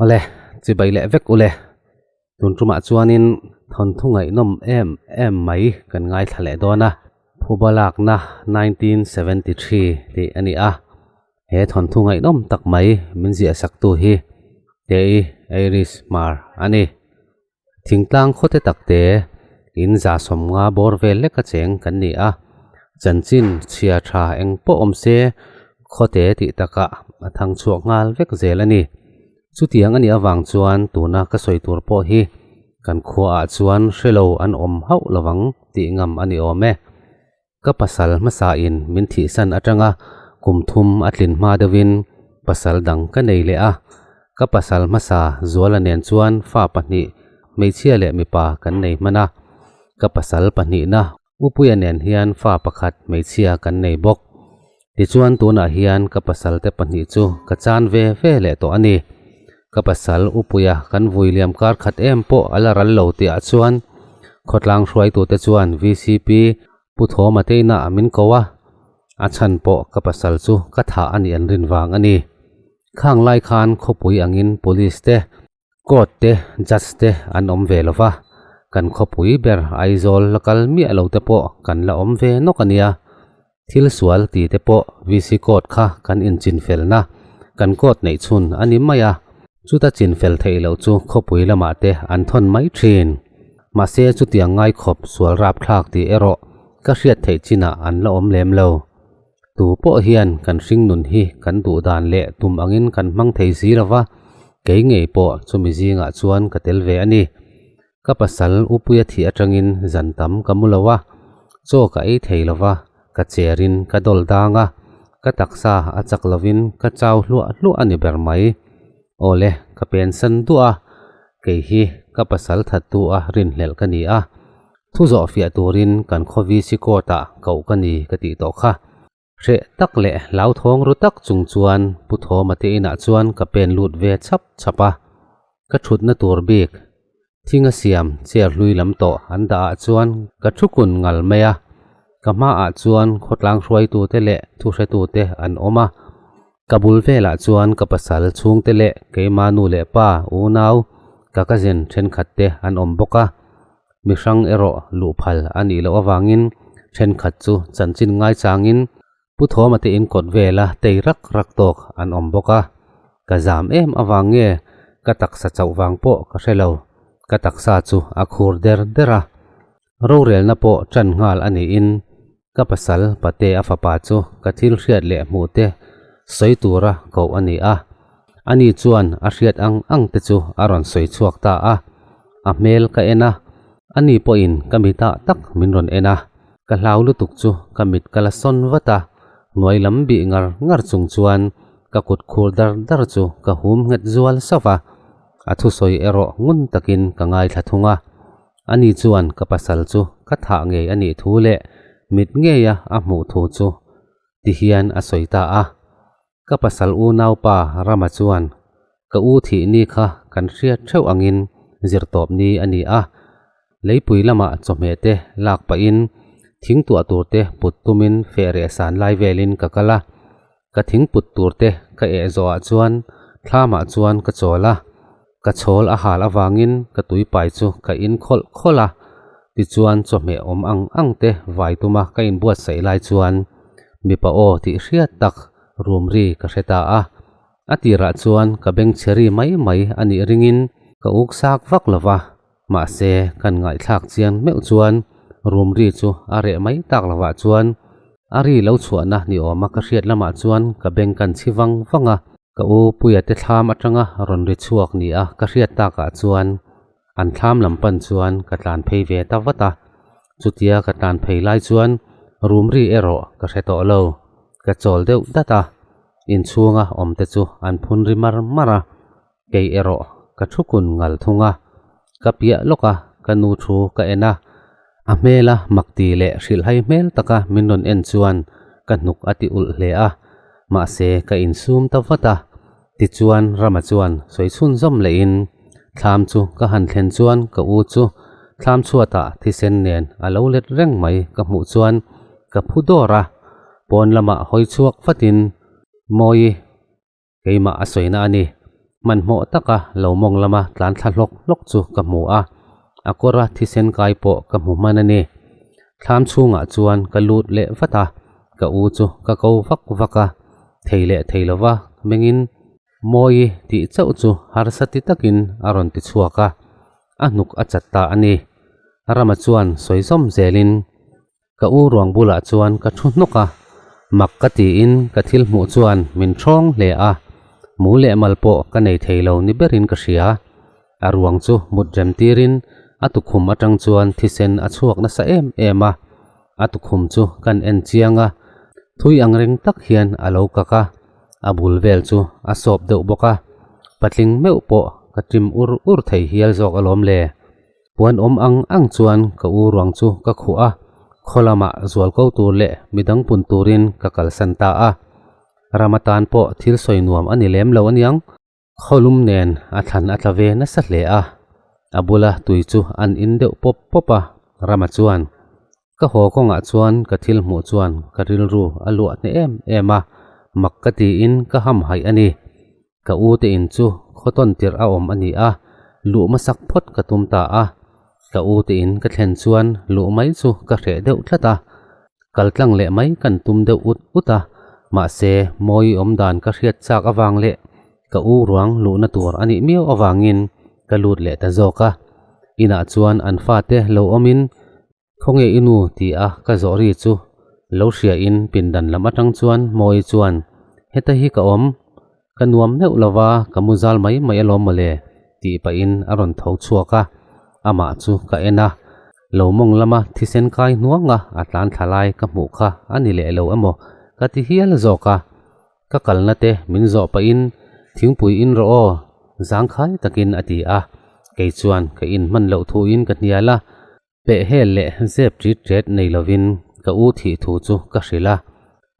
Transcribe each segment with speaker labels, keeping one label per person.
Speaker 1: Awle, chibai leh vek ule. Tun tumah chuanin thawnthu ngaihnawm em em mai kan ngaithla leh dawn a, Phuba lakna 1973 tih a ni a. He thawnthu ngaihnawm tak mai min ziahsaktu hi Tei Irish Hmar a ni. Thingtlang khawte takte in 150 bawr vel leka cheng kan ni a, chanchin chhia tha eng pawh awm se khawte tih takah a thang chhuak nghal vek zel a ni. Chutiang a nih avang chuan tuna ka sawi tur pawh hi kan khuaah chuan hrelo an awm hauh lovang tih ngam a ni awm e. Ka pasal hmasain min thihsan atanga kum thum a tlin hma deuhin pasal dang ka nei leh a. Ka pasal hmasa Zuala nen chuan fa pahnih, hmeichhia leh mipa kan nei hman a. Ka pasal pahnihna Upuia nen hian fa pakhat hmeichhia kan nei bawk. Tichuan tunah hian ka pasal te pahnih chu ka chan ve ve leh tawh a ni. Ka pasal Upuia kan vui liam kar khat em pawh a la ral lo tihah chuan khawtlang hruaitute chuan VCP Pu Thawma teina min ko a, a chhan pawh ka pasal chu ka thah a nih an rin vang a ni. Khang lai khan khawpui angin Police te, Court te, Judge te an awm ve lo va, kan khawpui ber Aizawl la kal miah lo te pawh kan la awm ve nawk a nia. Thil sual ti te pawh VC Court kha kan inchinfelna, kan court neih chhun a ni mai a. Chuta chinfel theih loh chu khawpui lamah te an thawn mai thin. Mahse chutiang ngai khawp sual rapthlak tih erawh ka hriat theih chinah an la awm lem lo. Tu pawh hian kan hring nun hi kan duh dan leh tum angin kan hmang thei si lo va, kei ngei pawh chumi zingah chuan ka tel ve a ni. Ka pasal Upuia thih atangin zan tam ka mu lo a, chaw ka ei thei lo va, ka cherin ka dawl dang a, ka taksa a chak lovin ka chau hluah hluah a ni ber mai. Awle, ka pensan duah a, kei hi ka pasal thattu a rinhlelh ka ni a, thu zawh fiah turin kan khaw VC court-ah koh ka ni ka tih tawh kha. Hreh tak leh hlauthawng ru tak chung chuan Pu Thawma te inah chuan ka pen lut ve chhap chhap a, ka thutna tur bik thinga siam chair hlui lam tawh an dah ah chuan ka thu kun ngal mai a, ka hmaah chuan khawtlang hruaitute leh thuhretute an awm a, ka bul velah chuan ka pasal chhungte leh keima nu leh pa unau ka cousin thenkhat te an awm bawk a. Mi hrang erawh luh phal a nih loh avangin thenkhat chu chanchin ngaichangin Pu Thawma te in kawt vela tei rak rak tawk an awm bawk a. Ka zam em avang nge ka taksa chauh vang pawh ka hre lo, ka taksa chu a khur der der a. Rorelna pawh tan nghal a niin ka pasal pate a fapa chu ka thil hriat leh hmuh te sawi tura koh a ni a. Ani chuan a hriat ang ang te chu a rawn sawi chhuak ta a. A hmel ka en a, ani pawhin ka mitah tak min rawn en a. Ka hlau lutuk chu ka mit ka la sawn vat a, hnuai lam bih ngar ngar chung chuan ka kut khur dar dar chu ka hum nghet zual sauh a. A thusawi erawh ngun takin ka ngaithla thung a. Ani chuan ka pasal chu ka thah ngei a nih thu leh mit ngeia a hmuh thu chu ti hian a sawi ta a. Ka pasal unaupa Rama chuan ka u thih ni kha kan hriat theuh angin zirtawp ni a ni a. Leipui lamah chawhmeh te lak pahin thing tuah tur te put tumin feh reh san lai velin ka kal a. Ka thing put tur te ka eh zawhah chuan thlamah chuan ka chawl a, ka chhawl a hal avangin ka tuipai chu ka in khawlh khawlh a, tichuan chawhmeh awm ang ang te vai tuma ka inbuatsaih lai chuan mipa aw tih hriat tak rum ri ka hre ta a, a tirah chuan ka beng chhe ri mai mai a nih ringin ka uk sak vak lo va, mahse kan ngaihthlak chiang meuh chuan rum ri chu a reh mai tak lovah chuan a ri lo chhuahna ni awma ka hriat lamah chuan ka beng kan chhi vang vang a. Ka u Puia te thlam atanga rawn ri chhuak ni a ka hriat takah chuan an thlam lam pan chuan ka tlan phei ve ta vat a, chutia ka tlan phei lai chuan rum ri erawh ka hre tawh lo, ka chawl deuh dat a, inchhunga awm te chu an phun ri mar mar a, kei erawh ka thu kun ngal thung a, ka piah lawk a ka nu thu ka en a, a hmela makti leh hrilhhai hmel taka min rawn en chuan ka hnuk a ti ulh hle a, mahse ka insum ta vat a, tichuan Rama chuan sawi chhunzawm lehin thlam chu ka han thlen chuan ka u chu thlam chhuatah thisen nen a lo let reng mai ka hmuh chuan ka phu dawr a, pawn lamah hawi chhuak vatin Mawi Keimah a sawina a ni. Hmanhmawh taka lo mawng lama tlan thla hlawk hlawk chu ka hmu a, a kawra thisen kai pawh ka hmu hman a ni. Thlam chhungah chuan ka lut leh vat a, ka u chu ka ko vak vak a, thei leh thei lova mengin Mawi tih chauh chu harsa ti takin a rawn ti chhuak a, a hnuk a chat ta a ni. Rama chuan sawi zawm zelin Ka u ruang bulah chuan ka thu hnawk a, mak ka tiin ka thil hmuh chuan min ṭhawng hle a, mu leh mal pawh ka nei thei lo ni berin ka hria. A ruang chu mut rem tirin a tukhum aṭang chuan thisen a chhuak nasa em em a, a tukhum chu kan en chiang a, thui ang reng tak hian a lo kak a, a bul vel chu a sawp deuh bawk a, patling meuh pawh ka ṭim ur ur thei hial zawk alawm le. Puan awm ang ang chuan ka u ruang chu ka khuh a, khaw lamah zual ko tur leh midang pun turin ka kalsan ta a. Ram atan pawh thil sawi nuam a ni lem lo aniang. Khawlum nen a thlan a tla ve nasa hle a, a bula tui chu an in deuh pawp pawp a, Rama chuan, Ka haw kawngah chuan ka thil hmuh chuan ka rilru a luah hneh em em a, mak ka tiin ka ham haih a ni. Ka u te in chu khawtawn tirh a awm a ni a, luh hmasak phawt ka tum ta a. Ka u te in ka thlen chuan luh mai chu ka hreh deuh tlat a, kal tlang leh mai kan tum deuh ut ut a, mahse mawi awmdan ka hriat chak avang leh ka u ruang luhna tur a nih miau avangin ka lut leh ta zawk a. Inah chuan an fate lo awmin Khawnge i nu? ti a ka zawh ri chu lo hria in pindan lam atang chuan Mawi chuan Heta hi ka awm, ka nuam meuh lo va, ka mu zal mai mai alawm mawle tih pahin a rawn tho chhuak a, amah chu ka en a, lo mawng lama thisen kai hnuanga a tlan thla lai ka hmuh kha a ni leh lo emaw ka ti hial zawk a. Ka kalna te min zawh pahin thingpui in rawh aw, zangkhai takin a ti a, kei chuan ka in hman loh thuin ka hnial a, peh hel leh zep ṭit ṭet nei lovin ka u thih thu chu ka hrilh a,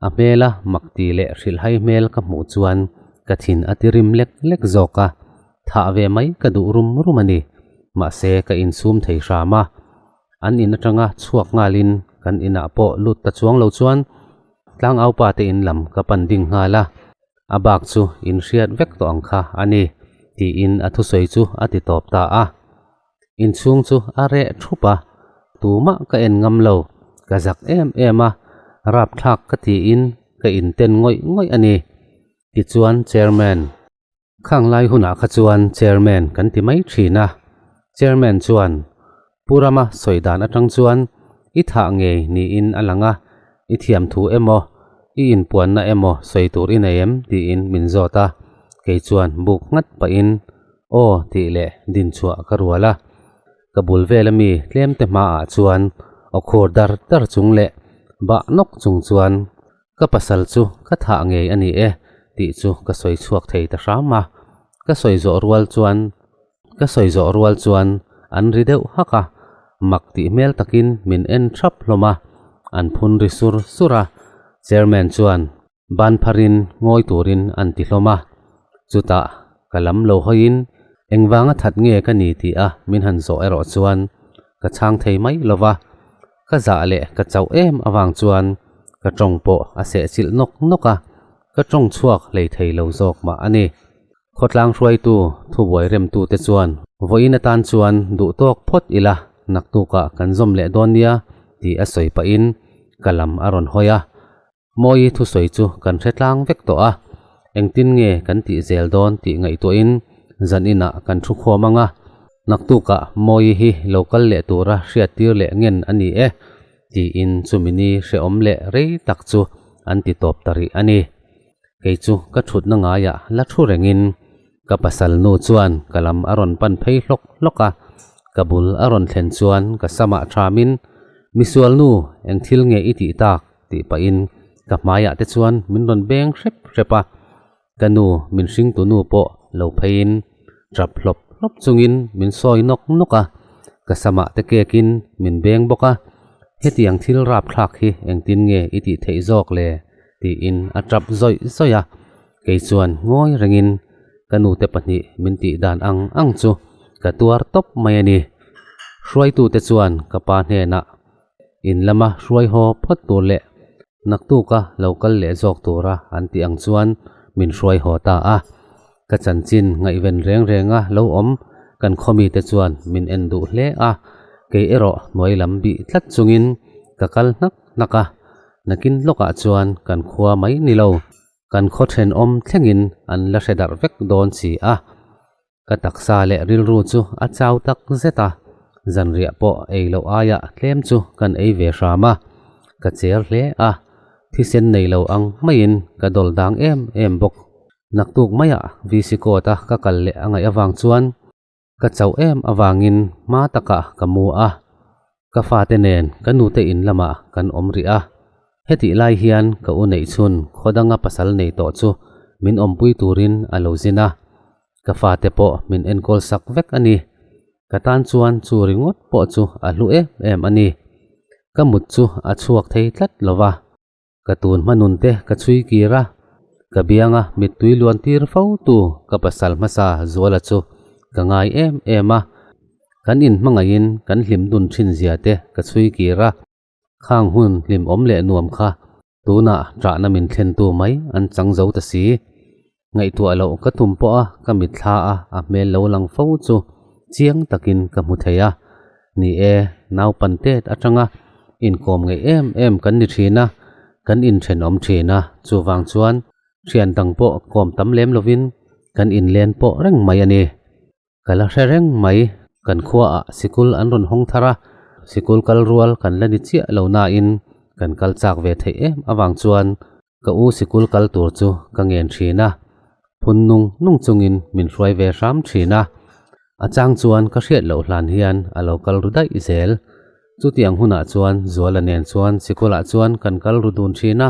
Speaker 1: a hmela mak ti leh hrilhhai hmel ka hmuh chuan ka thin a ti rim lek lek zawk a, thah ve mai ka duh rum rum a ni, mahse ka insum thei hram a, an in atanga chhuak nghalin kan inah pawh lut ta chuang lo chuan Tlangaupa te in lam ka pan ding nghal a, a bak chu in hriat vek tawh ang kha a ni, tiin a thusawi chu a ti tawp ta a. Inchhung chu a reh thup a, tumah ka en ngam lo, ka zak em em a, rapthlak ka tiin ka inten ngawih ngawih a ni. Tichuan Chairman. Khang lai hunah kha chuan Chairman kan ti mai thin a, Chairman chuan Pu Rama sawi dan atang chuan i thah ngei niin a lang a, i thiam thu emaw, i inpuanna emaw sawi tur i nei em tiin min zawt a, kei chuan buk nghat pahin aw tih leh din chhuah ka rual a. Ka bul vel ami tlem te hmaah chuan aw khur dar dar chung leh bah nawk chung chuan Ka pasal chu ka thah ngei a ni e tih chu ka sawi chhuak thei ta hram a, ka sawi zawh rual chuan ka sawi zawh rual chuan an ri deuh hak a, mak tih hmel takin min en thap hlawm a, an phun ri sur sur a, chairman chuan ban pharin ngawi turin an ti hlawm a, chutah ka lam lo hawiin engvanga that nge ka ni tih a min han zawh erawh chuan ka chhang thei mai lova. Ka zah leh ka chauh em avang chuan ka tawng pawh a seh chilh nawk nawk a, ka tawng chhuak hlei thei lo zawk mah a ni. Khawtlang hruaitu thubuai remtute chuan vawiin atan chuan duh tawk phawt ila naktukah kan zawm leh dawn nia tih a sawi pahin ka lam a rawn hawi a. Mawi thusawi chu kan hre tlang vek tawh a, engtin nge kan tih zel dawn tih ngaihtuahin zan inah kan thu khawm ang a, naktukah Mawi hi lo kal leh tura hriattir leh ngen a ni e, tiin chumi ni hrehawm leh rei tak chu an ti tawp ta rih a ni. Kei chu ka thutna ngaiah la thu rengin ka pasal nu chuan ka lam a rawn pan phei hlawk hlawk a, ka bul a rawn thlen chuan ka samah thamin, Misual nu, eng thil nge i tih tak? tih pahin ka hmaiah te chuan min rawn beng hrep hrep a, ka nu min hringtu nu pawh lo pheiin tap hlawp hlawp chungin min sawi nawk nawk a, ka samah te kekin min beng bawk a, hetiang thil rapthlak hi engtin nge i tih theih zawk le? tiin a tap zawih zawih a, kei chuan ngawi rengin ka nute pahnih min tih dan ang ang chu ka tuar tawp mai a ni. Hruaitute chuan ka pa hnenah In lama hruai haw phawt tur leh naktuka lo kal leh zawk tura an tih ang chuan min hruai haw ta a. Ka chanchin ngaihven reng renga lo awm kan khawmite chuan min en duh hle a, kei erawh hnuai lam bih tlat chungin ka kal hnak hnak a, nakin lawkah chuan kan khua mai ni lo, kan khaw thenawm thlengin an la hre darh vek dawn si a. Ka taksa leh rilru chu a chau tak zet a, zanriah pawh ei loh aiah tlem chu kan ei ve hram a, ka cher hle a, thisen nei lo ang maiin ka dawl dang em em bawk. Naktuk maiah VC court a ka kal leh a ngaih avang chuan ka chauh em avangin hma takah ka mu a, ka fate nen ka nute in lamah kan awm rih a. Hetih lai hian ka u neih chhun khaw danga pasal nei tawh chu min awmpui turin a lo zin a, ka fate pawh min enkawl sak vek a ni. Ka tan chuan chu ringawt pawh chu a hlu em em a ni. Ka mut chu a chhuak thei tlat lo va. Ka tun hmanun te ka chhui kir a, ka bianga mittui luan tir fo tu ka pasal hmasa Zuala chu ka ngai em em a, kan inhmangaihin kan hlim dun thin zia te ka chhui kir a, khang hun hlimawm leh nuam kha tunah ṭahna min thlen tu mai an chang zo ta si. Ngaihtuah loh ka tum pawh a ka mitthla a a hmel lo lang fo chu chiang takin ka hmu thei a. Ni e, naupan tet atanga inkawm ngeih em em kan ni thin a, kan inthenawm thin a, chuvang chuan thian dang pawh kawm tam lem lovin kan inlen pawh reng mai a ni. Ka la hre reng mai, kan khuaah sikul an rawn hawng thar a, sikul kal rual kan la ni chiah lo nain kan kal chak ve theih em avang chuan ka u sikul kal tur chu ka ngen thin a, phun nung nung chungin min hruai ve hram thin a, a chang chuan ka hriat loh hlan hian a lo kal ru daih zel. Chutiang hunah chuan Zuala nen chuan sikulah chuan kan kal ru dun thin a,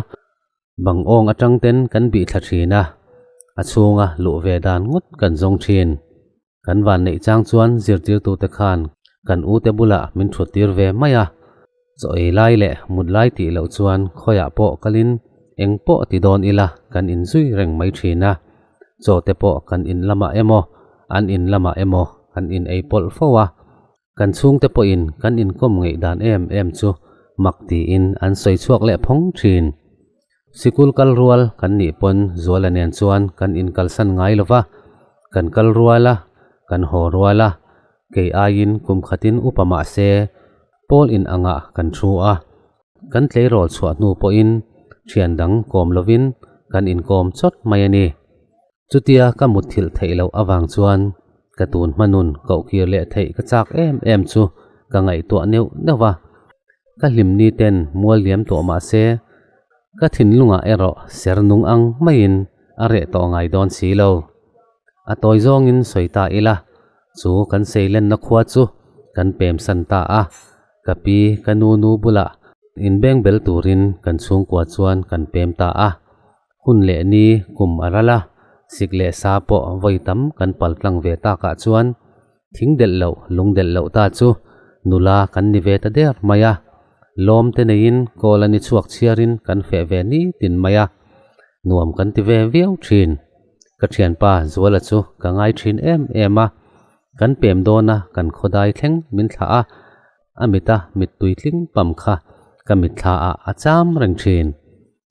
Speaker 1: Bang awng atang ten kan bih thla thin a, a chhunga luh ve dan ngawt kan zawng thin. Kan van neih chang chuan zirtirtute khan kan ute bulah min thut tir ve mai a, chaw ei lai leh mut lai tih loh chuan khawiah pawh kalin eng pawh ti dawn ila kan inzui reng mai thin a, chaw te pawh kan in lamah emaw an in lamah emaw kan in ei pawlh fo a. Kan chhungte pawhin kan inkawm ngeih dan em em chu mak tiin an sawi chhuak leh phawng thin. Sikul kal rual kan nih pawn Zuala nen chuan kan inkalsan ngai lo va, kan kal rual a, kan haw rual a, kei aiin kum khatin upa mah se pawl in angah kan thu a, kan tleirawl chhuah hnu pawhin thian dang kawm lovin kan inkawm chawt mai a ni. Chutia ka mutthilh theih loh avang chuan ka tun hmanun kohkir leh theih ka chak em em chu ka ngaihtuah neuh neuh a. Ka hlimni ten mual liam tawh mah se, ka thinlungah erawh ser nung ang maiin a reh tawh ngai dawn si lo. A tawi zawngin sawi ta ila, chu kan seilenna khua chu kan pem san ta a. Ka pi, ka nu nu bulah inbengbel turin kan chhungkua chuan kan pem ta a. Hun leh ni kum a ral a, sik leh sa pawh vawi tam kan pal tlang ve takah chuan thing delh loh, lung delh loh ta chu nula kan ni ve ta der mai a. Lawm te neiin kawl a ni chhuak chhiarin kan feh ve ni tin mai a, nuam kan ti ve viau thin. Ka thianpa Zuala chu ka ngai thin em em a, kan pem dawna kan khawdai thleng min thlah a, a mita mittui tling pam kha ka mitthla ah a cham reng thin.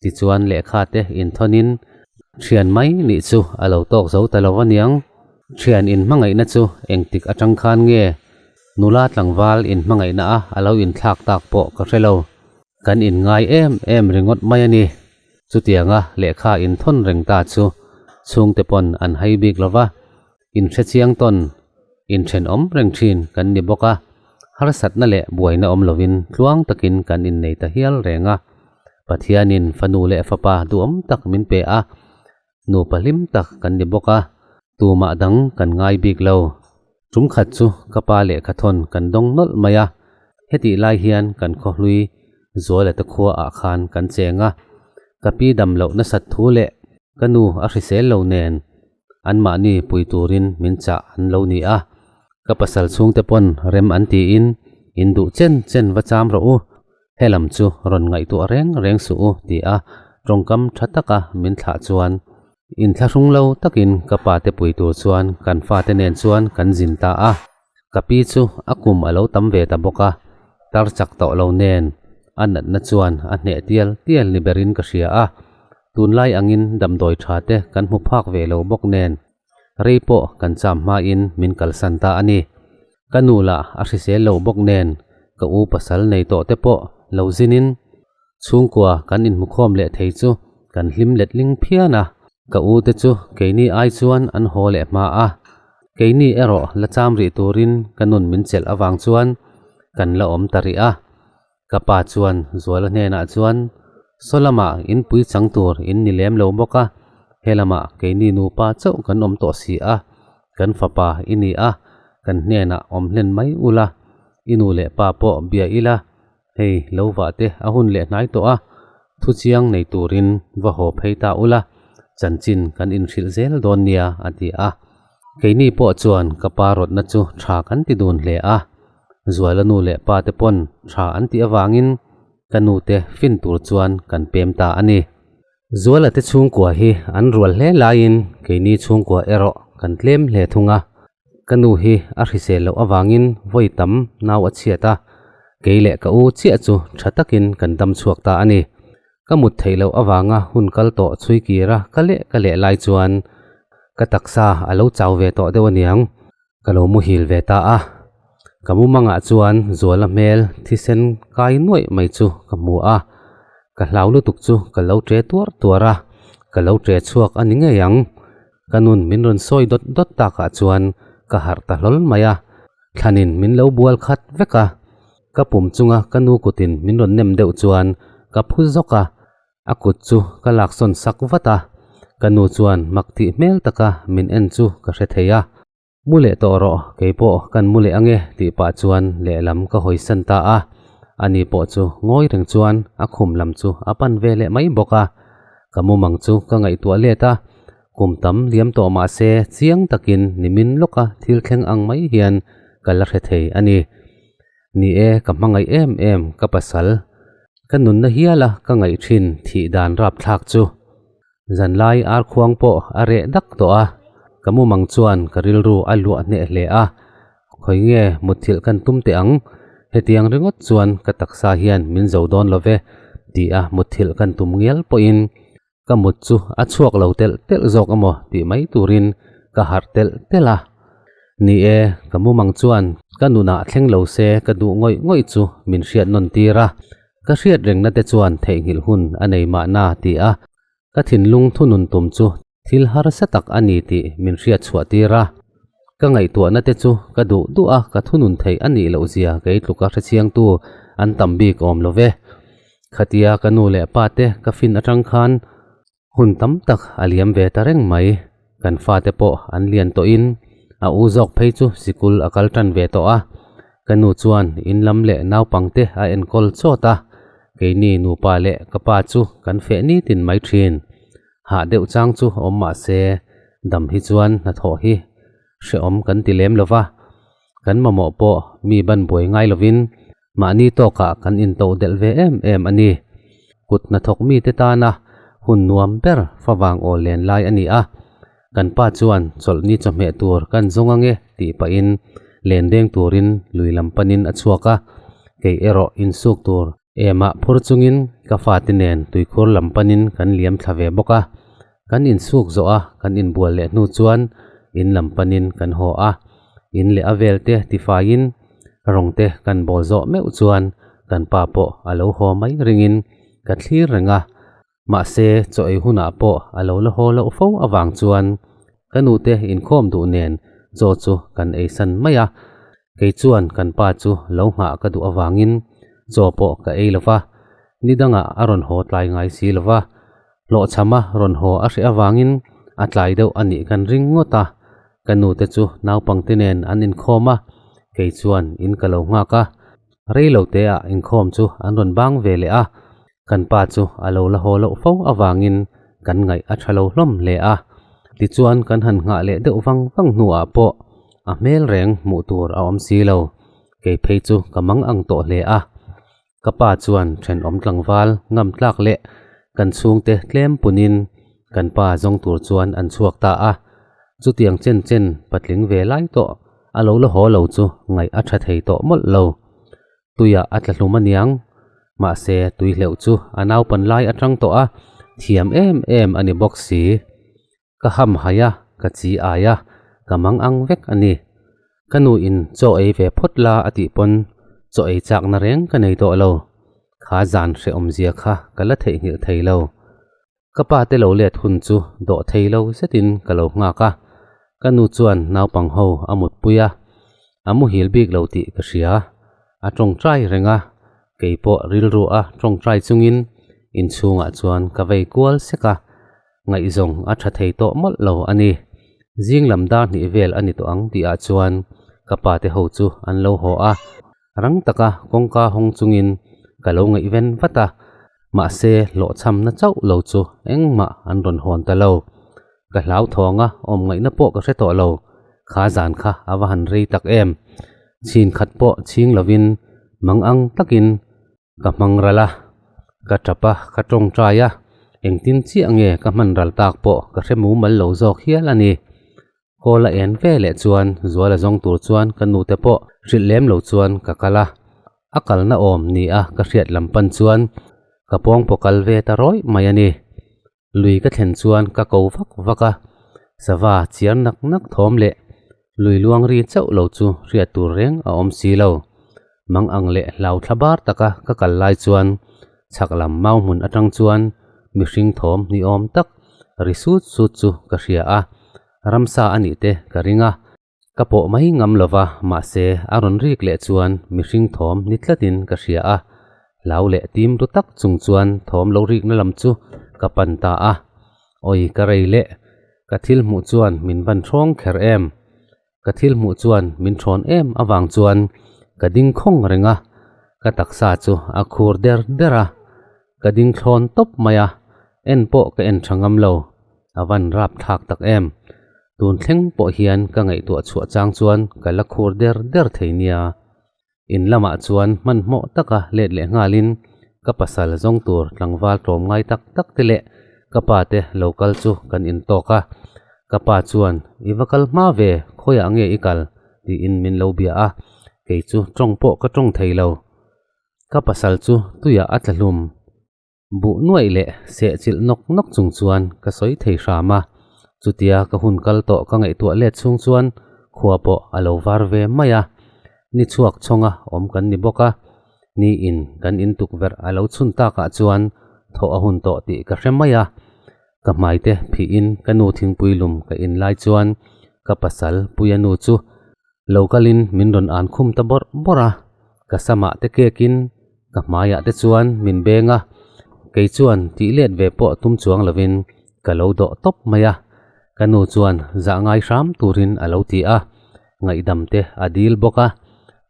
Speaker 1: Tichuan lehkha te inthawnin thian mai nih chu a lo tawk zo ta lo aniang. Thian inhmangaihna chu engtik atang khan nge nula tlangval inhmangaihna a a lo inthlak tak pawh ka hre lo. Kan inngai em em ringawt mai a ni. Chutianga lehkha inthawn reng ta chu chhungte pawn an hai bik lo va. Inhrechiang tawn, inthenawm reng thin kan ni bawk a, harsatna leh buaina awm lovin tluang takin kan innei ta hial reng a. Pathianin fanu leh fapa duhawm tak min pe a, nupa hlim tak kan ni bawk a, tumah dang kan ngai bik lo. Tum khat chu ka pa lehkha thawn kan dawng nawlh mai a, hetih lai hian kan khawhlui Zuala te khua ah khan kan cheng a, ka pi dam loh nasat thu leh ka nu a hrisel lo nen Anmahni pui turin min chah an lo ni a, ka pasal chhungte pawn rem an tiin in duh chen chen va cham rawh u, helam chu rawn ngaihtuah reng reng suh u ti a tawngkam tha taka min thlah chuan inthlahrung lo takin ka pate pui tur chuan kan fate nen chuan kan zin ta a. Ka pi chu a kum a lo tam ve ta bawk a, tar chak tawh lo nen a natna chuan a hneh tial tial ni berin ka hria a, tunlai angin damdawi tha te kan hmu phak ve lo bawk nen. Rei pawh kan cham hmain min kalsan ta a ni. Ka nu lah a hrisel lo bawk nen ka u pasal nei tawh te pawh lo zinin chhungkua kan inhmukhawm leh thei chu kan hlim letling phian a. Ka u te chu keini ai chuan an haw leh hma a, keini erawh la cham rih turin ka nun min chelh avang chuan kan la awm ta rih a. Ka pa chuan Zuala hnenah chuan, Saw lamah inpui chang tur in ni lem lo bawk a, he lamah keini nupa chauh kan awm tawh si a, kan fapa i ni a, kan hnenah awm hlen mai ula, i nu leh pa pawh bia ila, hei lo vah te a hun leh hnai tawh a, thu chiang nei turin va haw phei ta ula, chanchin kan inhrilh zel dawn nia, a ti a. Keini pawh chuan ka pa rawtna chu tha kan ti dun hle a. Zuala nu leh pa te pawn tha an tih avangin ka nu te fin tur chuan kan pem ta a ni. Zuala te chhungkua hi an rual hle laiin keini chhungkua erawh kan tlem hle thung a. Ka nu hi a hrisel loh avangin vawi tam nau a chhiat a, kei leh ka u chiah chu tha takin kan dam chhuak ta a ni. Ka mut theih loh avanga hun kal tawh chhui kira ka leh ka leh lai chuan ka taksa a lo chau ve tawh deuh aniang. Ka lo muhil ve ta a, ka mumangah chuan Zuala hmel thisen kai nuaih mai chu ka hmu a, ka hlau lutuk chu ka lo ṭe tuar tuar a, ka lo ṭe chhuak a ni ngei ang. Ka nun min rawn sawi dawt dawt takah chuan ka harh ta hlawl mai a, thlanin min lo bual khat vek a, ka pum chunga ka nu kutin min rawn nem deuh chuan ka phu zawk a, A kut chu ka laksawn sak vat a, ka nu chuan mak tih hmel taka min en chu ka hre thei a. Mu leh tawh rawh, kei pawh kan mu leh ange tih pah chuan lehlam ka hawisan ta a. Ani pawh chu ngawi reng chuan a khum lam chu a pan ve leh mai bawk a. Ka mumang chu ka ngaihtuah let a, kum tam liam tawh mah se chiang takin nimin lawka thil thleng ang mai hian ka la hre thei a ni. Ni e, ka hmangaih em em ka pasal. Ka nunna hiala ka ngaih thin thih dan rapthlak chu. Zanlai arkhuang pawh a reh dak tawh a, ka mumang chuan ka rilru a luah hneh hle a, khawi nge mutthilh kan tum teh ang, hetiang ringawt chuan ka taksa hian min zo dawn lo ve ti a mutthilh kan tum ngial pawhin ka mut chu a chhuak lo telh telh zawk emaw tih mai turin ka harh telh telh a. Ni e, ka mumang chuan ka nunah thleng lo se ka duh ngawih ngawih chu min hriat nawn tir a, ka hriat rengna te chuan theihnghilh hun a nei mahna ti a, ka thinlung thunun tum chu thil harsa tak a ni tih min hriat chhuah tir a. Ka ngaihtuahna te chu ka duh duh a, ka thunun theih a nih loh zia kei tluka hrechiangtu an tam bik awm lo ve. Khatia ka nu leh pa te ka fin atang khan hun tam tak a liam ve ta reng mai. Kan fate pawh an lian tawhin a u zawk phei chu sikul a kal tan ve tawh a. Ka nu chuan in lam leh naupangte a enkawl chawt a, keini nupa leh ka pa chu kan feh nitin mai thin. Hah deuh chang chu awm mah se dam hi chuan hnathawh hi hrehawm kan ti lem lo va, kan mamawh pawh mi ban buai ngai lovin Mahni tawkah kan intoh delh ve em em a ni. Kut hnathawk mite tana hun nuam ber favang aw len lai a ni a. Kan pa chuan chawlhni chawhmeh tur kan zawng ange tih pahin len deng turin lui lam panin a chhuak a. Kei erawh insuk tur emah phur chungin ka fate nen tuikhur lam panin kan liam thla ve bawk a. Kan insuk zawh a, kan inbual leh hnu chuan in lam panin kan haw a. In leh a vel te tifaiin rawng te kan bawl zawh meuh chuan kan pa pawh a lo haw mai ringin ka thlir reng a. Mahse, chaw ei hunah pawh a lo la haw loh fo avang chuan ka nute inkhawm duh nen chaw chu kan ei san mai a. Kei chuan kan pa chu lo nghah ka duh avangin chaw pawh ka ei lo va, ni dangah a rawn haw tlai ngai si lo va. Hlawhchhama rawn haw a hreh avangin a tlai deuh a nih kan ring ngawt a, ka nute chu naupangte nen an inkhawm a, kei chuan in ka lo nghak a. Rei lo teah inkhawm chu an rawn bang ve leh a, kan pa chu a lo la haw loh fo avangin kan ngaih a tha lo hlawm hle a. Tichuan kan han nghah leh deuh vang vang hnuah pawh a hmel reng hmuh tur a awm si lo, kei phei chu ka mang ang tawh hle a. Ka pa chuan thenawm tlangval ngam tlak leh kan chhungte tlem punin kan pa zawng tur chuan an chhuak ta a. Chutiang chen chen patling ve lai tawh a lo la haw lo chu ngaih a tha thei tawh mawlh lo. Tuiah a tla hlum aniang. Mahse tui hleuh chu a naupan lai atang tawh a thiam em em a ni bawk si. Ka ham hai a, ka chi ai a. ka mang ang vek a ni. Ka nu in chaw ei ve phawt la a tih pawn chaw ei chakna reng ka nei tawh lo. Kha zan hrehawmzia kha ka la theihnghilh thei lo. Ka pa te lo let hun chu dawh thei lo zetin ka lo nghak a, ka nu chuan naupang ho a mutpui a, a muhil bik lo tih ka hria. A tawngtai reng a, kei pawh rilru a tawngtai chungin inchhungah chuan ka vei kual sek a, ngaihzawng a tha thei tawh mawlh lo a ni. Zing lam dar hnih vel a ni tawh ang tihah chuan ka pa te ho chu an lo haw a, Rang taka kawngka hawng chungin ka lo ngaihven vat a, mahse hlawhchhamna chauh lo chu engmah an rawn hawn ta lo. Ka hlauthawng a, awm ngaihna pawh ka hre tawh lo. Kha zan kha a va han rei tak em. Chhin khat pawh chhing lovin mang ang takin ka hmang ral a, ka tap a, ka tawngtai a, engtin chiah nge ka hman ral tak pawh ka hre mumal lo zawk hial a ni. Call a en ve leh chuan Zuala zawng tur chuan ka nute pawh hrilh lem lo chuan ka kal a, a kalna awm ni a ka hriat lam pan chuan ka pawngpaw kal ve ta rawih mai a ni. Lui ka thlen chuan ka ko vak vak a, sava chiar nak nak thawm leh lui luang ri chauh lo chu hriat tur reng a awm si lo. Mang ang leh hlau thla bar taka ka kal lai chuan chhak lam mau hmun atang chuan mihring thawm ni awm tak ri sut sut chu ka hria a, ramsa a nih te ka ring a, ka pawh mai ngam lo va, mahse a rawn rik leh chuan mihring thawm ni tlatin ka hria a, hlau leh tim ru tak chung chuan thawm lo rikna lam chu ka pan ta a, awi ka rei leh ka thil hmuh chuan min van hrawng kher em. Ka thil hmuh chuan min thawn em avang chuan ka ding khawng reng a, ka taksa chu a khur der der a, ka ding thlawn tawp mai a, en pawh ka en tha ngam lo, a van rap thlak tak em. Tun thleng pawh hian ka ngaihtuah chhuah chang chuan ka la khur der der thei nia. In lamah chuan hmanhmawh taka let leh nghalin ka pasal zawng tur tlangval tlawm ngai tak tak te leh ka pa te lo kal chu kan intawk a. Ka pa chuan, I va kal hma ve, khawiah nge i kal? tiin min lo bia a, kei chu tawng pawh ka tawng thei lo. Ka pasal chu tuiah a tla hlum. Buh nuaih leh sehchilh nawk nawk chung chuan ka sawi thei hram a, chutia ka hun kal tawh ka ngaihtuah let chhung chuan khua pawh a lo var ve mai a, ni chhuak chhawnga awm kan ni bawk a, ni in kan in tukverh a lo chhun takah chuan thawh a hun tawh tih ka hre mai a, ka hmai te phihin ka nu thingpui lum ka in lai chuan ka pasal puia nu chu lo kalin min rawn an khum ta bawrh bawrh a, ka samah te kekin Ka hmaiah te chuan min beng a, kei chuan tih let ve pawh tum chuang lovin ka lo dawh tawp mai a. Ka nu chuan zah ngai hram turin a lo ti a, ngaihdam te a dil bawk a,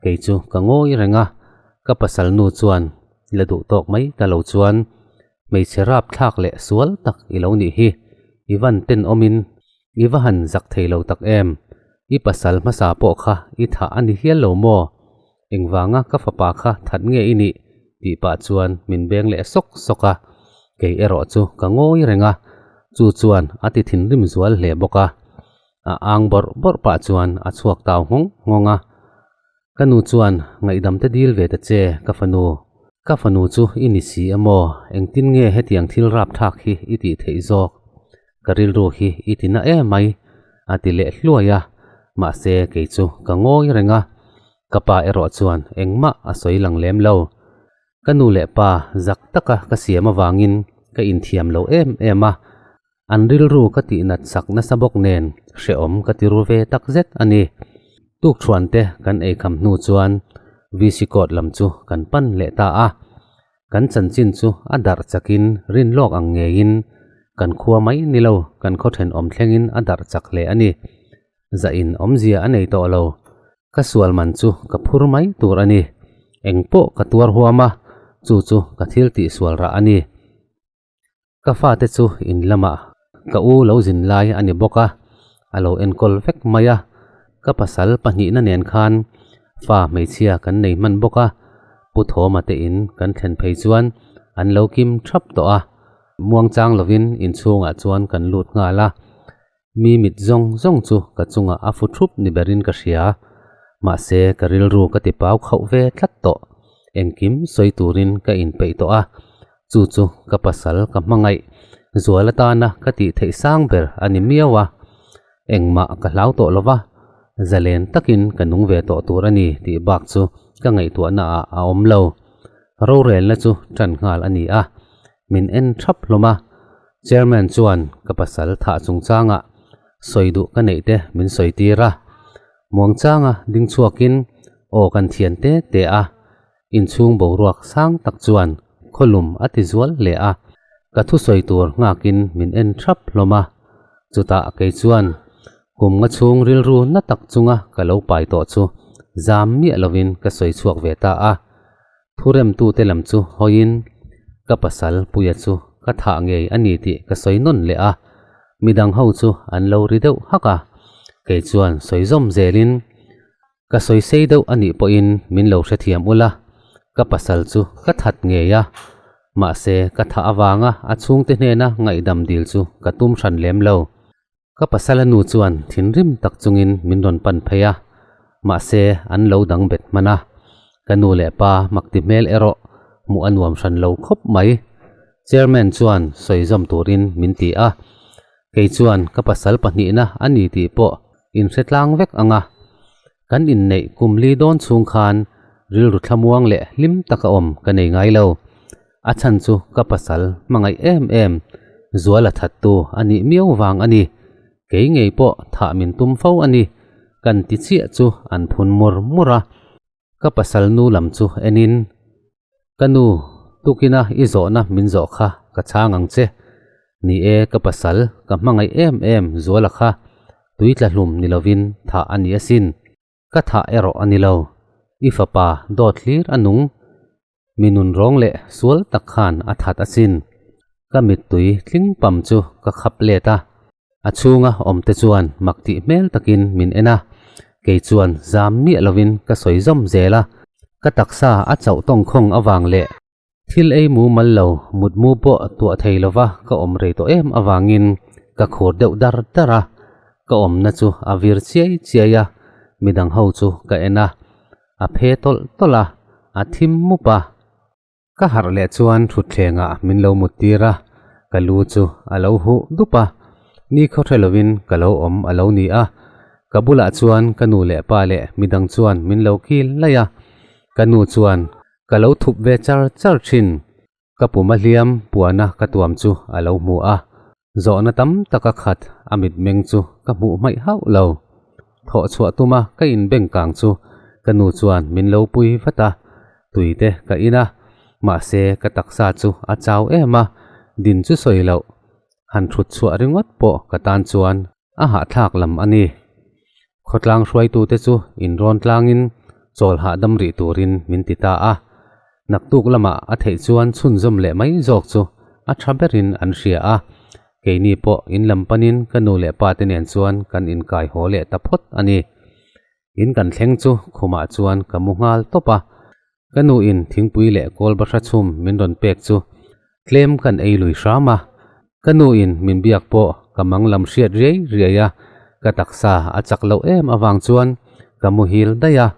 Speaker 1: kei chu ka ngawi reng a. Ka pasal nu chuan la duh tawk mai ta lo chuan hmeichhe rap thlak leh sual tak i lo nih hi, i van tenawmin i va han zak thei lo tak em, i pasal hmasa pawh kha i thah a ni hial lo maw? Engvanga ka fapa kha that nge i nih? tih pah chuan min beng leh sawk sawk a, kei erawh chu ka ngawi reng a, chu chuan a ti thinrim zual hle bawk a. A ang bawrh bawrh pah chuan a chhuak tau nghawng nghawng a. Ka nu chuan ngaihdam te dil ve ta che ka fanu. Ka fanu chu i ni si a maw? Engtin nge hetiang thil rapthlak hi i tih theih zawk? Ka rilru hi i ti na emai a ti leh hluai a, mahse kei chu ka ngawi reng a, ka pa erawh chuan engmah a sawi lang lem lo. Ka nu leh pa zak taka ka siam avangin ka inthiam lo em em a, an rilru ka tihnat sak nasa bawk nen hrehawm ka ti ru ve tak zet a ni. Tukṭhuan te kan eikham hnu chuan VC court lam chu kan pan leh ta a. Kan chanchin chu a darh chakin rin lawk ang ngeiin kan khua mai ni lo, kan khaw thenawm thlengin a darh chak hle a ni. Zahin awmzia a nei tawh lo. Ka sual man chu ka phur mai tur a ni. Eng pawh ka tuar huam a, chu chu ka thil tih sual rah a ni. Ka fate chu in lamah ka u lo zin lai a ni bawk a, a lo enkawl vek mai a. Ka pasal pahnihna nen khan fa hmeichhia kan nei hman bawk a, Pu Thawma te in kan thlen phei chuan an lo kim thap tawh a, muangchang lovin inchhungah chuan kan lut nghal a. Mi mit zawng zawng chu ka chungah a fu thup ni berin ka hria. Mahse, ka rilru ka ti pau khauh ve tlat tawh. Engkim sawi turin ka inpeih tawh a. Chu chu ka pasal ka hmangaih zual atana ka tih theih sang ber a ni miau a. Engmah ka hlau tawh lo va, zalen takin ka nung ve tawh tur a ni tih bak chu ka ngaihtuahna ah a awm lo. Rorelna chu tan nghal a ni a, min en thap hlawm a. Chairman chuan ka pasal thah chungchangah sawi duh ka neih te min sawi tir a. Muangchanga ding chhuakin aw kan thian te te a, inchhung boruak sang tak chuan khawlum a ti zual hle a. Ka thusawi tur nghakin min en thap hlawm a, chutah kei chuan kum nga chhung rilru na tak chunga ka lo pai tawh chu zam miah lovin ka sawi chhuak ve ta a. Thuremtute lam chu hawiin ka pasal Puia chu ka thah ngei a ni tih ka sawi nawn leh a, midang ho chu an lo ri deuh hak a, kei chuan sawi zawm zelin ka sawi sei deuh a nih pawhin min lo hrethiam ula, ka pasal chu ka that ngei a, mahse ka thah avanga a chhungte hnena ngaihdam dil chu ka tum hran lem lo. Ka pasala nu chuan thinrim tak chungin min rawn pan phei a, mahse an lo dang bet hman a. Ka nu leh pa makti hmel erawh hmuh a nuam hran lo khawp mai. Chairman chuan sawi zawm turin min ti a, kei chuan ka pasal pahnihna a ni tih pawh inhre tlang vek ang a. Kan inneih kum li dawn chhung khan rilru thlamuang leh hlim taka awm ka nei ngai lo. A chhan chu ka pasal hmangaih em em, zual a thattu a nih miau vang a ni. Kei ngei pawh thah min tum fo a ni. Kan ti chiah chu an phun mur mur a. Ka pasal nu lam chu enin, Ka nu, tukina i zawhna min zawh kha ka chhang ang che. Ni e, ka pasal, ka hmangaih em em zuala kha tui tla hlum ni lovin thah a ni asin. Ka thah erawh a ni lo. I fapa dawt hlir a nung. Mi nun rawng leh sual tak khan a that asin. Ka mittui tling pam chu ka khap let a. A chhunga awmte chuan mak tih hmel takin min en a. Kei chuan zam miah lovin ka sawi zawm zel a. Ka taksa a chauh tawngkhawng avang leh Thil ei mu mal lo, mut mu pawh tuah thei lova ka awm rei tawh em avangin ka khur deuh dar dar a, ka awmna chu a vir chiai chiai a, midang ho chu ka en a, a phe tawlh tawlh a, a thim mup a. Ka harh leh chuan thutthlengah min lo mut tir a, ka lu chu a lo huh dup a, ni khaw hre lovin ka lo awm a lo ni a, ka bulah chuan ka nu leh pa leh midang chuan min lo kil laih a, ka nu chuan Ka lo thup ve char char thin. Ka pum a hliam puana ka tuam chu a lo hmu a, zawhna tam tak a khat a mitmeng chu ka hmuh hmaih hauh lo. Thawh chhuah tuma ka inbeng kang chu ka nu chuan min lo pui vat a, tui te ka in a, mahse ka taksa chu a chau em a, din chu sawi loh. Han thut chhuah ringawt pawh ka tan chuan a hahthlak lam a ni. Khawtlang hruaitute chu inrawn tlangin chawl hahdam rih turin min ti ta a. Naktuk lamah a theih chuan chhunzawm leh mai zawk chu a tha berin an hria a. Keini pawh in lam panin ka nu leh pa te nen chuan kan inkai haw leh ta phawt a ni. In kan thleng chu khumah chuan ka mu nghal tawp a. Ka nu in thingpui leh kawl bahra chhum min rawn pek chu tlem kan ei lui hram a, ka nu in min biak pawh ka mang lam hriat riai riai a, ka taksa a chak loh em avang chuan ka muhil daih a,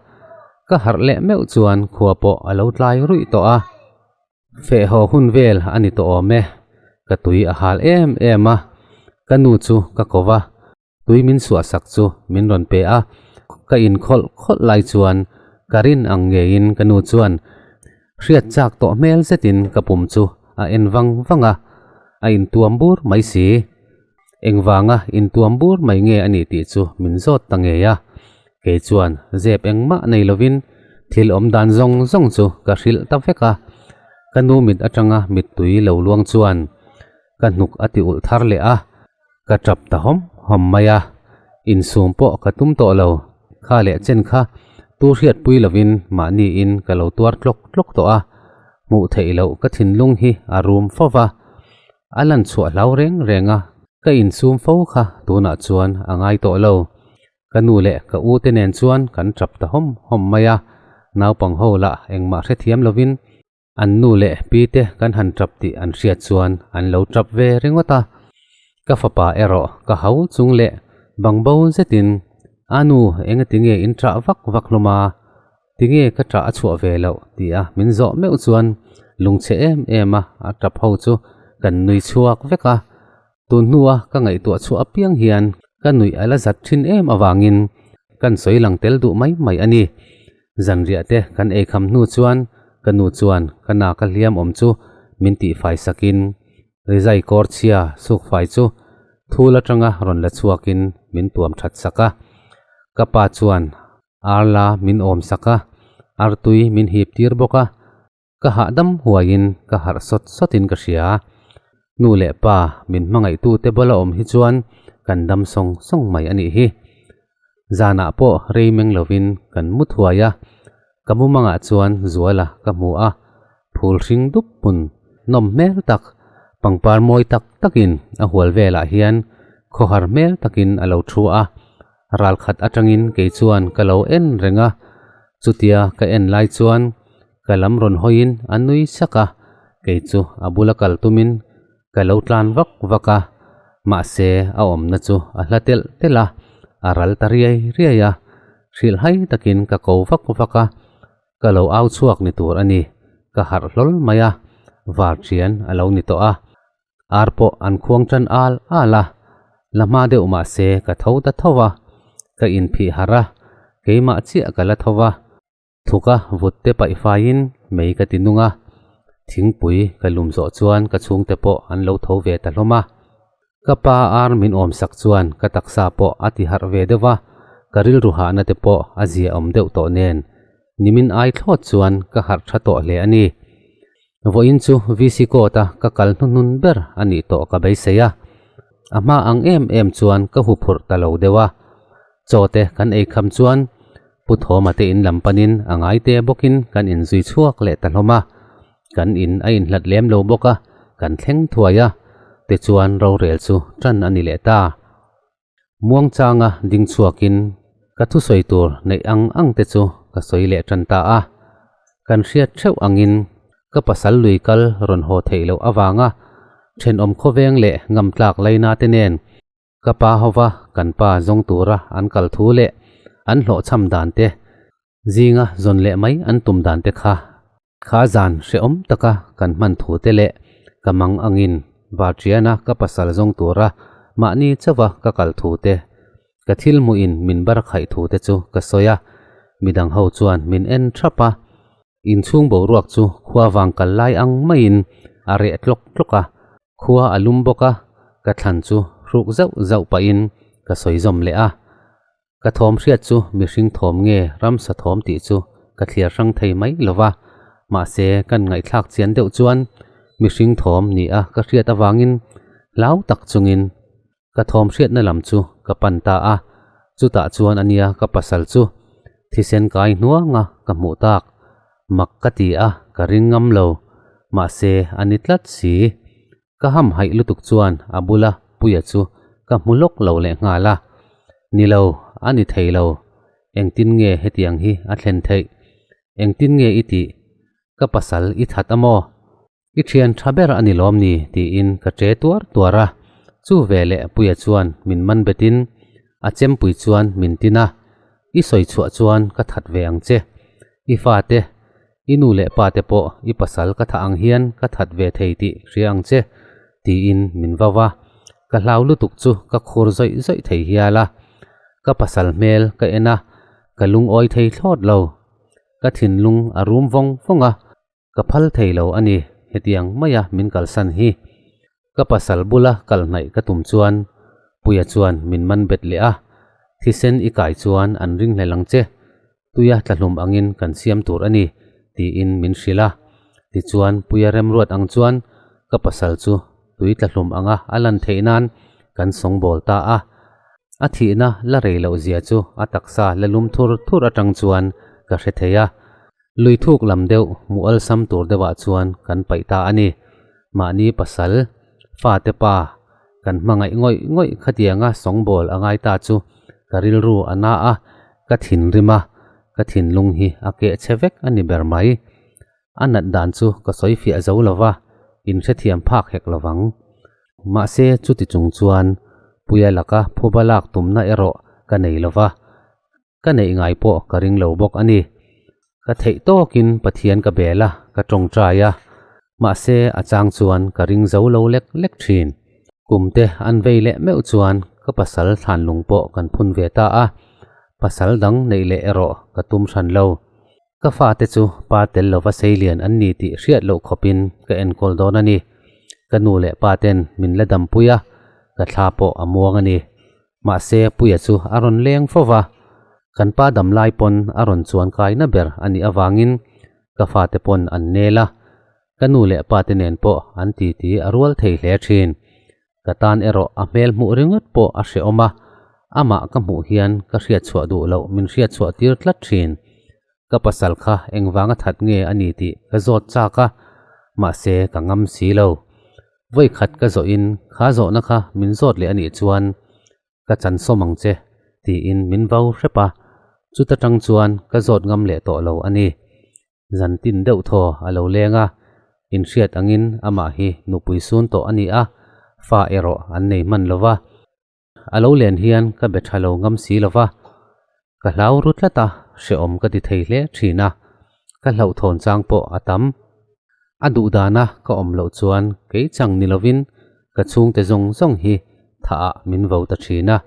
Speaker 1: ka harh leh meuh chuan khua pawh a lo tlai ruih tawh a. Feh haw hun vel a ni tawh awm e, ka tui a hal em em a, ka nu chu ka ko va, Tui min suahsak chu min rawn pe a, ka in khawlh khawlh lai chuan ka rin ang ngeiin ka nu chuan hriat chak tawh hmel zetin ka pum chu a en vang vang a, a intuam bur mai si. Engvanga intuam bur mai nge a nih tih chu min zawt ta ngei a, kei chuan zep engmah nei lovin thil awm dan zawng zawng chu ka hrilh ta vek a, ka nu mit atanga mittui lo luang chuan ka hnuk a ti ulh thar leh a. Ka tap ta hawm hawm mai a, insum pawh ka tum tawh lo. Kha leh chen kha tu hriatpui lovin mahniin ka lo tuar tlawk tlawk tawh a, hmuh theih loh ka thinlung hi a rum fo va. A lan chhuah hlau reng reng a, ka insum fo kha tunah chuan a ngai tawh lo. Ka nu leh ka u te nen chuan kan tap ta hawm hawm mai a, naupang ho lah engmah hrethiam lovin An nu leh pi te kan han tap tih an hriat chuan an lo tap ve ringawt a. Ka fapa erawh ka hau chung leh bangbo zetin, A nu, engati nge in ṭah vak vak hlawm a? Tinge ka ṭah a chhuah ve loh? ti a min zawh meuh chuan lungchhe em em a a tap ho chu kan nui chhuak vek a. Tun hnua ka ngaihtuah chhuah apiang hian. Ka nuih a la zat thin em avangin kan sawi lang tel duh mai mai a ni. Zanriah te kan ei kham hnu chuan ka nu chuan ka nak a hliam awm chu min tihfai sakin rizai kawr chhia sukfai chu thul atanga rawn la chhuakin min tuam that sak a. Ka pa chuan arla min awm sak a, artui min hip tir bawk a. Ka hahdam huaiin ka harh sawt sawtin ka hria. Nu leh pa min hmangaihtute bawla awm hi chuan kan dam sawng sawng mai a nih hi. Zanah pawh rei meng lovin kan mu thuai a, ka mumangah chuan Zuala ka hmu a, phul hring dup hmun nawm hmel tak, pangpar mawi tak takin a hual velah hian khawhar hmel takin a lo thu a, ralkhat atangin kei chuan ka lo en reng a, chutia ka en lai chuan Ka lam rawn hawiin a nui sak a, kei chu a bula kal tumin ka lo tlan vak vak a, mahse a awmna chu a hla telh telh a, a ral ta riai riai a, hrilhhai takin ka ko vak vak a, ka lo au chhuak ni tur a ni, ka harh hlawl mai a, var thian a lo ni tawh a, ar pawh an khuang tan al al a, la hma deuh mahse ka tho ta tho a, ka inphih harh a, keimah chiah ka la tho va. Thuka vut te paih faiin mei ka ti nung a, thingpui ka lum zawh chuan ka chhungte pawh an lo tho ve ta hlawm a. Ka pa ar min awm sak chuan ka taksa pawh a ti harh ve deuh a, ka rilru hahna te pawh a zia awm deuh tawh nen nimin ai thlawt chuan ka harh tha tawh hle a ni. Vawiin chu VC court a ka kal hnuhnun ber a nih tawh ka beisei a, a hma ang em em chuan ka huphurh ta lo deuh a. Chaw te kan ei kham chuan Pu Thawma te in lam panin a ngai te bawkin kan inzui chhuak leh ta hlawm a, kan in a inhlat lem lo bawk a, kan thleng thuai a, tichuan rorel chu tan a ni leh ta. Muangchanga ding chhuakin ka thusawi tur neih ang ang te chu ka sawi leh tan ta a, kan hriat theuh angin ka pasal lui kal rawn haw theih loh avanga thenawm khawveng leh ngamtlak laina te nen Ka pa hova kan pa zawng tura an kal thu leh an hlawhchham dan te, zinga zawn leh mai an tum dan te kha kha zan hrehawm taka kan hman thu te leh ka mang angin Varṭiana ka pasal zawng tura mahni chauha ka kal thu te, ka thil hmuhin min bar khaih thu te chu ka sawi a, midang ho chuan min en thap a. Inchhung boruak chu khua vang kal lai ang maiin a reh tlawk tlawk a, khua a lum bawk a, ka thlan chu hruk zauh zauh pahin ka sawi zawm leh a. Ka thawm hriat chu mihring thawm nge ramsa thawm tih chu ka thliar hrang thei mai lo va, mahse kan ngaihthlak chian deuh chuan mihring thawm ni a ka hriat avangin hlau tak chungin Ka thawm hriatna lam chu ka pan ta a, chutah chuan a nia ka pasal chu thisen kai hnuanga ka hmuh tak. Mak ka ti a, ka ring ngam lo. Mahse, a ni tlat si. Ka hamhaih lutuk chuan a bula Puia chu ka hmu lawk lo leh nghal a. Ni lo, a ni thei lo. Engtin nge hetiang hi a thlen theih? Engtin nge i tih? Ka pasal i that a maw? I thian tha ber a ni lawm ni? tiin ka che tuar tuar a, chu veleh Puia chuan min man betin a chempui chuan min tin a, I sawi chhuah chuan ka that ve ang che, i fate, i nu leh pate pawh i pasal ka thah ang hian ka that ve thei tih hria ang che, tiin min vau a, ka hlau lutuk chu ka khur zawih zawih thei hial a, ka pasal hmel ka en a, ka lungawi thei thlawt lo, ka thinlung a rum vawng vawng a. Ka phal thei lo a ni, hetiang maia min kalsan hi. Ka pasal bula kal hnaih ka tum chuan Puia chuan min man bet leh a, thisen i kai chuan an ring hlel ang che, tuia tlahlum angin kan siam tur a ni, tiin min hrilh a. Tichuan Puia remruat ang chuan ka pasal chu tui tlahlum anga a lan theih nan kan sawngbawl ta a. A thihna la rei loh zia chu a taksa la lum thur thur atang chuan ka hre thei a. Lui thuk lam deuh hmuh alsam tur deuhah chuan kan paih ta a ni. Mahni pasal, fate pa, kan hmangaih ngawih ngawih khatianga sawngbawl a ngai ta chu ka rilru a na a, ka thinrim a, ka thinlung hi a keh che vek a ni ber mai. A nat dan chu ka sawi fiah zo lo va, in hrethiam phak hek lo vang. Mahse chuti chung chuan Puia laka phuba lak tumna erawh ka nei lo va. Ka neih ngai pawh ka ring lo bawk a ni. Ka theih tawkin Pathian ka bel a, ka tawngtai a. Mahse, a chang chuan ka ring zo lo lek lek thin. Kum te an vei leh meuh chuan ka pasal thlan lung pawh kan phun ve ta a, pasal dang neih leh erawh ka tum hran lo. Ka fate chu pa tel lova seilian an ni tih hriat loh khawpin ka enkawl dawn a ni. Ka nu leh pa ten min la dampui a, ka thla pawh a muang a ni. Mahse Puia chu a rawn leng fo va, kan pa dam lai pawn a rawn chuan kaina ber a nih avangin ka fate pawn an nel a, ka nu leh pa te nen pawh an titi a rual thei hle thin. Ka tan erawh a hmel hmuh ringawt pawh a hrehawm a, amah ka hmuh hian ka hriatchhuah duh loh min hriatchhuah tir tlat thin. Ka pasal kha engvanga that nge a ni tih ka zawt chak a, mahse ka ngam si lo. Vawi khat ka zawhin kha zawhna kha min zawt leh a nih chuan ka chan sawm ang che tiin min vau hrep a, chuta tang chuan ka zawt ngam leh tawh lo a ni. Zan tin deuh thaw a lo leng a, inhriat angin amah hi nupui sun tawh a ni a, fa erawh an nei hman lo va. A lo len hian ka be tha lo ngam si lo va, ka hlau ru tlat a, hrehawm ka ti thei hle thin a, ka hlauhthawn chang pawh a tam. A duh dana ka awm loh chuan kei chang ni lovin ka chhungte zawng zawng hi thah ah min vo ta thin a,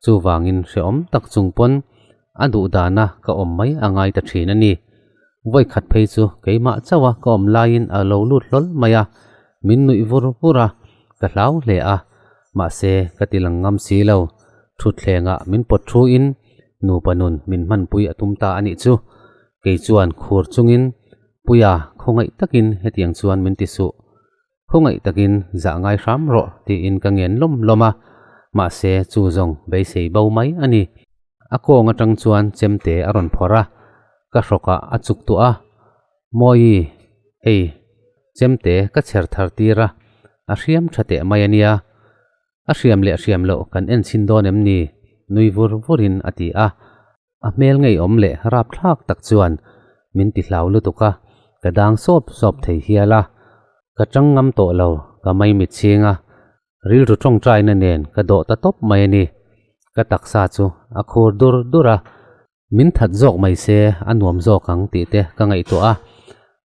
Speaker 1: chuvangin hrehawm tak chung pawn a duh dana ka awm mai a ngai ta thin a ni. Vawikhat phei chu keimah chauh a ka awm laiin a lo lut hlawl mai a, min nuih vur vur a, ka hlau hle a, mahse ka ti lang ngam si lo. Thutthlengah min pawt thu in nupa nun min hmanpui a tum ta a nih chu. Kei chuan khur chungin, Puia, khawngaih takin hetiang chuan min ti suh. Khawngaih takin zah ngai hram rawh tiin ka ngen lawm lawm a, mahse chu zawng beisei bo mai a ni. A kawng atang chuan chemte a rawn phawrh a, ka hrawkah a chuk tuah a, Mawi, hei chemte ka chher thar tir a, a hriam tha teh mai a nia. A hriam leh hriam loh kan en chhin dawn em ni? nui vur vurin a ti a. A hmel ngeiawm leh rapthlak tak chuan min ti hlau lutuk a, ka dang sawp sawp thei hial a. Ka tang ngam tawh lo, ka maimit chhing a, rilru tawngtaina nen ka dawh ta tawp mai a ni. Ka taksa chu a khur dur dur a, min that zawk mai se a nuam zawk ang tih te ka ngaihtuah a,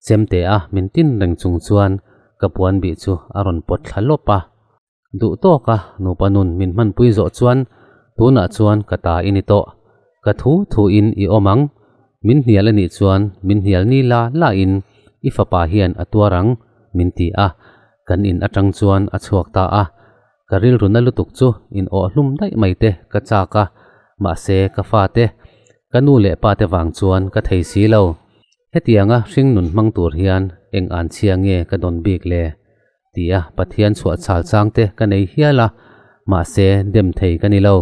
Speaker 1: chemte a min tin reng chung chuan ka puan bih chu a rawn pawt thla lawp a. Duh tawk a, nupa nun min hmanpui zawh chuan tunah chuan ka ta i ni tawh. Ka thu thu in i awm ang. Min hnial a nih chuan min hnial ni la la in i fapa hian a tuar ang, min ti a. Kan in atang chuan a chhuak ta a. Ka rilru na lutuk chu in awh hlum daih mai te ka chak a, mahse ka fate, ka nu leh pa te vang chuan ka thei si lo. Hetianga hringnun hmang tur hian eng an chhia nge ka dawn bik le? Tia Pathian chhuah chhal chang te ka nei hial a, mahse dem thei ka ni lo.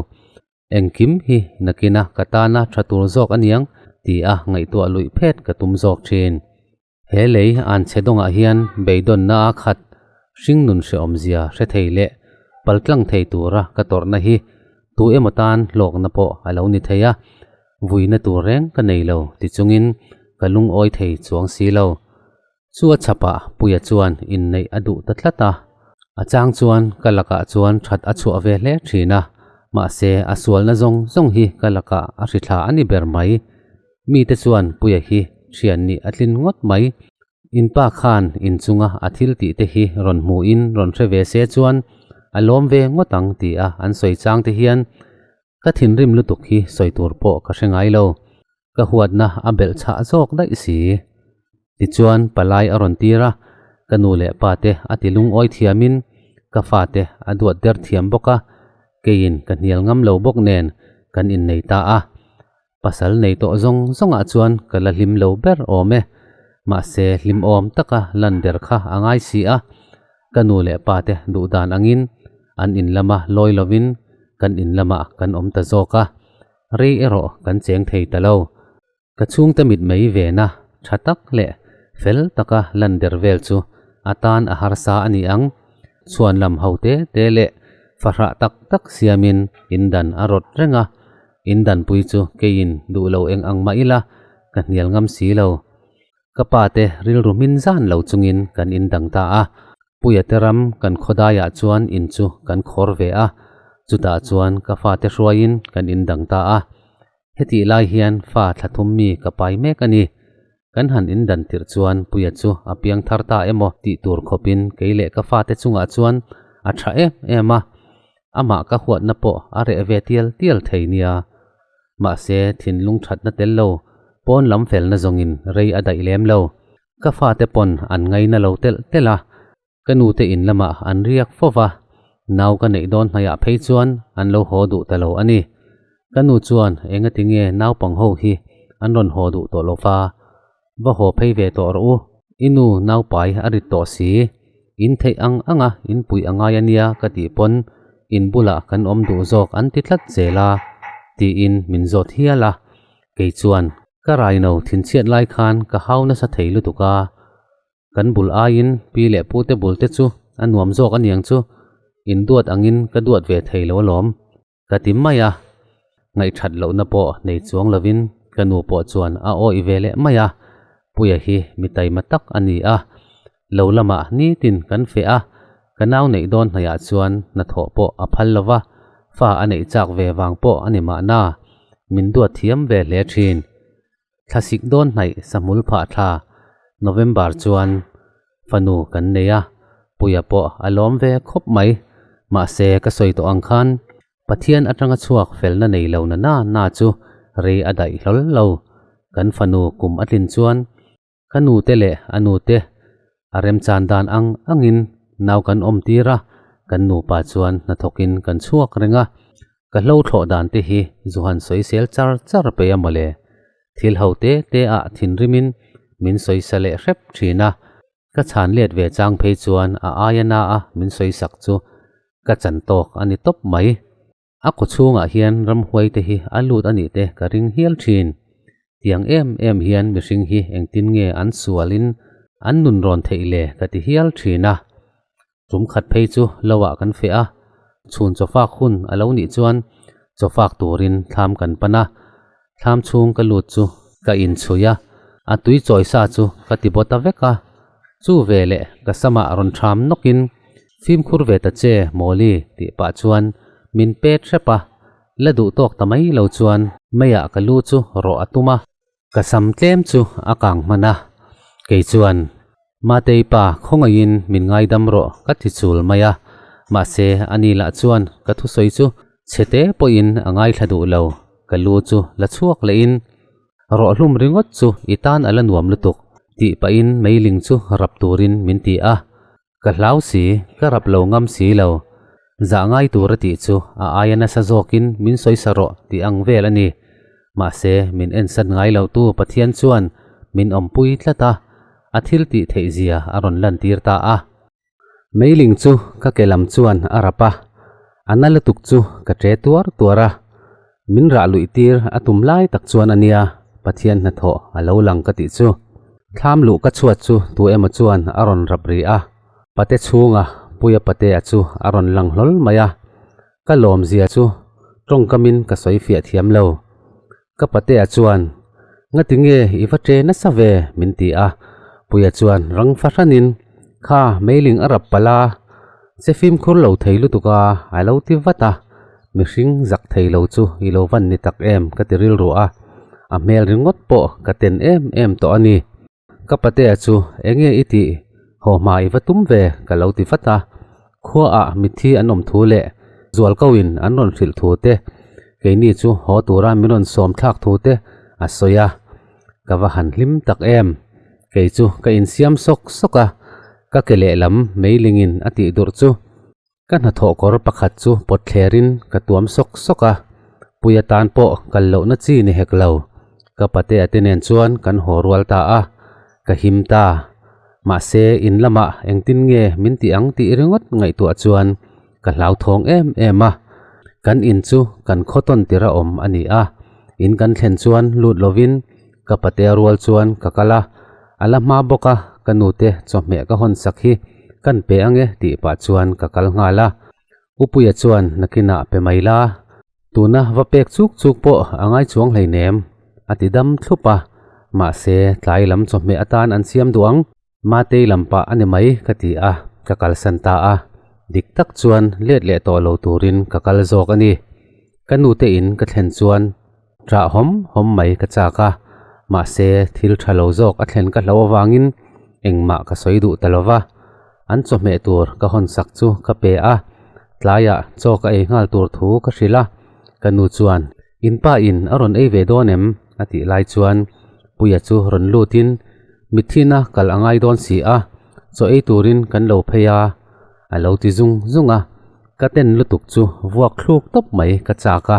Speaker 1: Engkim hi nakina ka tana tha tur zawk aniang tia ngaihtuah luih phet ka tum zawk thin. He lei an chhe dawngah hian beidawnna a khat, hringnun hrehawmzia hre thei leh paltlang thei tura ka tawrhna hi tu emaw tan hlawkna pawh a lo ni thei a, vuina tur reng ka nei lo ti chungin ka lungawi thei chuang si lo. Chu a chhapah Puia chuan inneih a duh ta tlat a, a chang chuan ka lakah chuan that a chhuah ve hle thin a, mahse a sualna zawng zawng hi ka lakah a hrithla a ni ber mai. Mite chuan Puia hi thian nih a tlin ngawt mai. In pa khan inchunga a thil tih te hi rawn hmuhin rawn hre ve se chuan a lawm ve ngawt ang ti a an sawi chang te hian ka thinrim lutuk hi sawi tur pawh ka hre ngai lo. Ka huatna a belh chhah zawk daih si. Tichuan palai a rawn tir a, ka nu leh pa te a ti lungawi thiamin ka fate a duat der thiam bawk a, keiin ka hnial ngam lo bawk nen kan innei ta a. Pasal nei tawh zawng zawngah chuan ka la hlim lo ber awm e. Mahse hlimawm taka lan der kha a ngai si a, ka nu leh pa te duh dan angin an in lama lawi lovin kan in lamah kan awm ta zawk a. Rei erawh kan cheng thei ta lo. Ka chhungte mit mai vena tha tak leh fel taka lan der vel chu a tan a harsa a ni ang. Chhuan lam ho te te leh fahrah tak tak siamin indan a rawt reng a, indanpui chu keiin duh lo eng ang mah ila ka hnial ngam si lo. Ka pa te rilru hmin zan lo chungin kan indang ta a, Puia te ram kan khawdaiah chuan in chu kan khawr ve a, chutah chuan ka fate hruaiin kan indang ta a. Hetih lai hian fa thla thum mi ka pai mek a ni. Kan han indan tirh chuan Puia chu a piang thar ta emaw tih tur khawpin kei leh ka fate chungah chuan a tha em em a. Amah ka huatna pawh a reh ve tial tial thei nia. Mahse, thinlung thatna tel lo, pawn lam felna zawngin rei a daih lem lo. Ka fate pawn an ngaina lo telh telh a, ka nute in lamah an riak fo va, nau ka neih dawn hnaihah phei chuan an lo haw duh ta lo a ni. Ka nu chuan engati nge naupang ho hi an rawn haw duh tawh lo va, Va haw phei ve tawh rawh u, i nu naupai a rit tawh si, in theih ang ang a in puih a ngai a nia ka tih pawn in bulah kan awm duh zawk an ti tlat zel a, tiin min zawt hial a. Kei chuan ka raino thinchhiat lai khan ka hau nasa thei lutuk a, kan bul aiin pi leh pute bul te chu a nuam zawk aniang chu, in duat angin ka duat ve thei lo alawm. Ka ti mai a, ngaihthat lohna pawh nei chuang lovin ka nu pawh chuan a awih ve leh mai a, Puia hi mi taima tak a ni a, lo lamah nitin kan feh a, ka nau neih dawn hnaihah chuan hnathawh pawh a phal lo va, fa a neih chak ve vang pawh a ni mahna, min duat thiam ve hle thin. Thlasik dawn hnaih sahmul phah thla November chuan fanu kan nei a, Puia pawh a lawm ve khawp mai. Mahse ka sawi tawh ang khan Pathian atanga chhuak felna nei lo na na na chu rei a daih hlawl lo. Kan fanu kum a tlin chuan Ka nute leh a nute a remchan dan ang angin nau kan awm tir a, kan nupa chuan hnathawkin kan chhuak reng a. Ka hlo thlawh dan te hi zu han sawisel char char pei a mawle. Thil ho te te ah thinrimin min sawisa leh hrep thin a, ka chhan let ve chang phei chuan a aia na a min sawisak chu ka chan tawk a ni tawp mai. A kaw chhungah hian ramhuai te hi a lut a nih te ka ring hial thin. Tiang em em hian mihring hi engtin nge an sualin an nun rawn theih le ka ti hial thin a. Tum khat phei chu lo ah kan feh a, chhun chawfak hun a lo nih chuan chawfak turin thlam kan pan a, thlam chhung ka lut chu ka inchhui a, a tui chawi sa chu ka ti baw ta vek a. Chu ve leh ka samah rawn ṭham nawkin fimkhur ve ta che Mawli tih pah chuan min pet hrep a, la duh tawk ta mai lo chuan meiah ka lu chu rawh a tum a. Ka sam tlem chu a kang hman a, kei chuan Matei pa khawngaihin min ngaidam rawh ka ti chul mai a, mahse ani lah chuan ka thusawi chu chhete pawhin a ngaithla duh lo, ka lu chu la chhuak lehin Rawh hlum ringawt chu i tan a la nuam lutuk, tih pahin meiling chu rap turin min ti a. Ka hlau si, ka rap lo ngam si lo. Zah ngai tur a tih chu a aia nasa zawkin min sawisa rawh tih ang vel a ni. Mahse, min ensat ngai lotu Pathian chuan min awmpui tlat a, a thil tih theihzia a rawn lantir ta a. Meiling chu ka ke lam chuan a rap a, a na lutuk chu ka ṭe tuar tuar a, min rah luih tir a tum lai tak chuan a nia Pathian hnathawh a lo lang ka tih chu. Thlam luh ka chhuat chu tu emaw chuan a rawn rap ri a, pate chhunga Puia patea chu a rawn lang hlawl mai a, ka lawmzia chu tawngkamin ka sawi fiah thiam lo. Ka patea chuan, Ngati nge i va ṭe nasa ve? min ti a. Puia chuan rang fahranin, Kha, meiling a rap palh a, che fimkhur lo thei lutuk a, a lo ti vat a. Mihring zak thei lo chu i lo van ni tak em? ka ti rilru a. A hmel ringawt pawh ka ten em em tawh a ni. Ka patea chu enge i tih? Haw hma i va tum ve ka lo ti vat a. Khuaah mitthi an awm thu leh zualkoin an rawn hrilh thu te, keini chu haw tura min rawn sawm thlak thu te a sawi a. Ka va han hlim tak em! Kei chu ka insiam sawk sawk a, ka ke lehlam meilingin a tih durh chu Ka hnathawh kawr pakhat chu pawt thlerin ka tuam sawk sawk a, Puia tan pawh kal lohna chi ni hek lo. Ka patea te nen chuan kan haw rual ta a, ka him ta. Mahse, in lamah engtin nge min ti ang tih ringawt ngaihtuah chuan ka hlauthawng em em a. Kan in chu kan khaw tawn tir a awm a ni a, in kan thlen chuan lut lovin ka patea rual chuan ka kal a, a la hma bawk a, ka nute chawhmeh ka hawn sak hi kan pe ange tih pah chuan ka kal nghal a, Upuia chuan nakinah pe mai la, tuna va pek chuk chuk pawh a ngai chuang hleinem a ti dam thlup a, mahse tlai lam chawhmeh atan an siam duh ang. Matei lam pah a ni mai ka ti a, ka kalsan ta a, dik tak chuan let leh tawh lo turin ka kal zawk a ni. Ka nute in ka thlen chuan ṭah hawm hawm mai ka chak a, mahse thil ṭha lo zawk a thlen ka hloh avangin engmah ka sawi duh ta lo va, an chawhmeh tur ka hawn sak chu ka pe a. Tlaiah chaw ka ei nghal tur thu ka hrilh a, ka nu chuan, In pa in a rawn ei ve dawn em? a tih lai chuan Puia chu rawn lutin, Mitthina kal a ngai dawn si a, chaw ei turin kan lo phei a, a lo ti zung zung a, ka ten lutuk chu vuak thluk tawp mai ka chak a.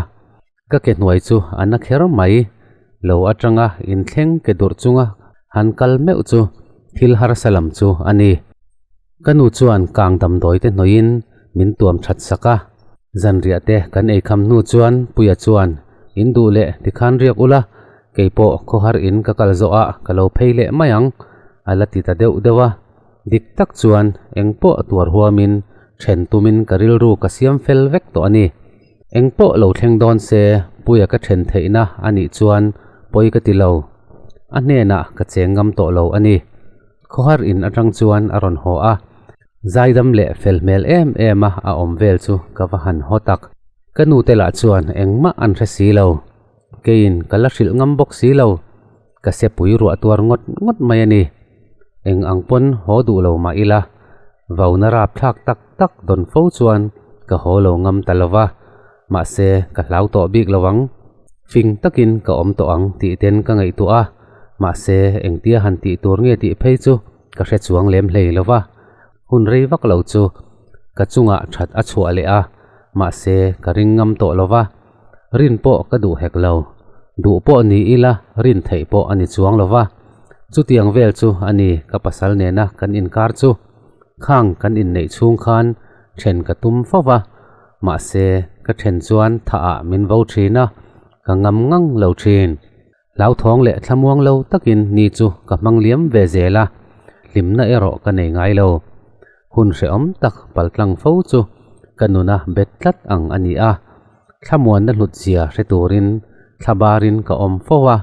Speaker 1: Ka ke hnuai chu a na kher mai, lo atanga inthleng ke durh chunga han kal meuh chu thil harsa lam chu a ni. Ka nu chuan kang damdawi te hnawihin min tuam that sak a, zanriah te kan ei kham hnu chuan Puia chuan in duh leh tikhan riak ula, keipawh khawhar in ka kal zawh ah ka lo phei leh mai ang a la ti ta deuh deuh a. Dik tak chuan engpawh tuar huamin then tumin ka rilru ka siam fel vek tawh a ni. Engpawh lo thleng dawn se Puia ka then theihna a nih chuan pawi ka ti lo. A hnenah ka cheng ngam tawh lo a ni. Khawhar in atang chuan a rawn haw a, zaidam leh fel hmel em em a a awm vel chu ka va han haw tak. Ka nu te lah chuan engmah an hre si lo. Keiin ka la hrilh ngam bawk si lo. Ka sepui ruah tuar ngawt ngawt mai a ni. Eng ang pawn haw duh lo mah ila, vauna rapthlak tak tak dawn fo chuan ka haw lo ngam ta lo va, mahse ka hlau tawh bik lo ang. Fing takin ka awm tawh ang tih ten ka ngaihtuah a, mahse engtia han tih tur nge tih phei chu ka hre chuang lem hlei lo va. Hun rei vak lo chu ka chungah that a chhuah leh a, mahse ka ring ngam tawh lo va. Rin pawh ka duh hek lo. Duh pawh ni ila rin theih pawh a ni chuang lo va. Chutiang vel chu a ni ka pasal nena kan inkar chu. Khang kan inneih chhung khan then ka tum fo va, mahse ka then chuan thah ah min vo thin a, ka ngam ngang lo thin. Hlauthawng leh thlamuang lo takin ni chu ka hmang liam ve zel a, hlimna erawh ka nei ngai lo. Hun hrehawm tak paltlang fo chu ka nuna bet tlat ang a ni a, thlamuanna hlut zia hre turin thlabarin ka awm fo a,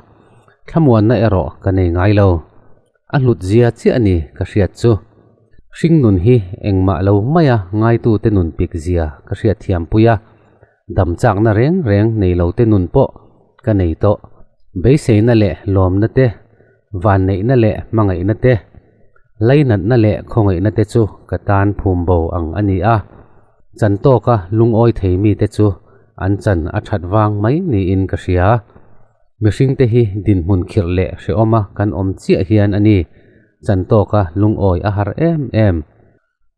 Speaker 1: thlamuanna erawh ka nei ngai lo. A hlut zia chiah a ni ka hriat chu. Hring nun hi engmah lo maia ngaitute nun pik zia ka hriat thiam pui a, dam chakna reng reng nei lote nun pawh ka nei tawh. Beiseina leh lawmna te, vanneihna leh hmangaihna te, lainatna leh khawngaihna te chu ka tan phum bo ang a ni a. Chan tawka lungawi thei mite chu an chan a that vang mai niin ka hria. Mihringte hi dinhmun khirh leh hrehawma kan awm chiah hian a ni. Chan tawka lungawi a har em em.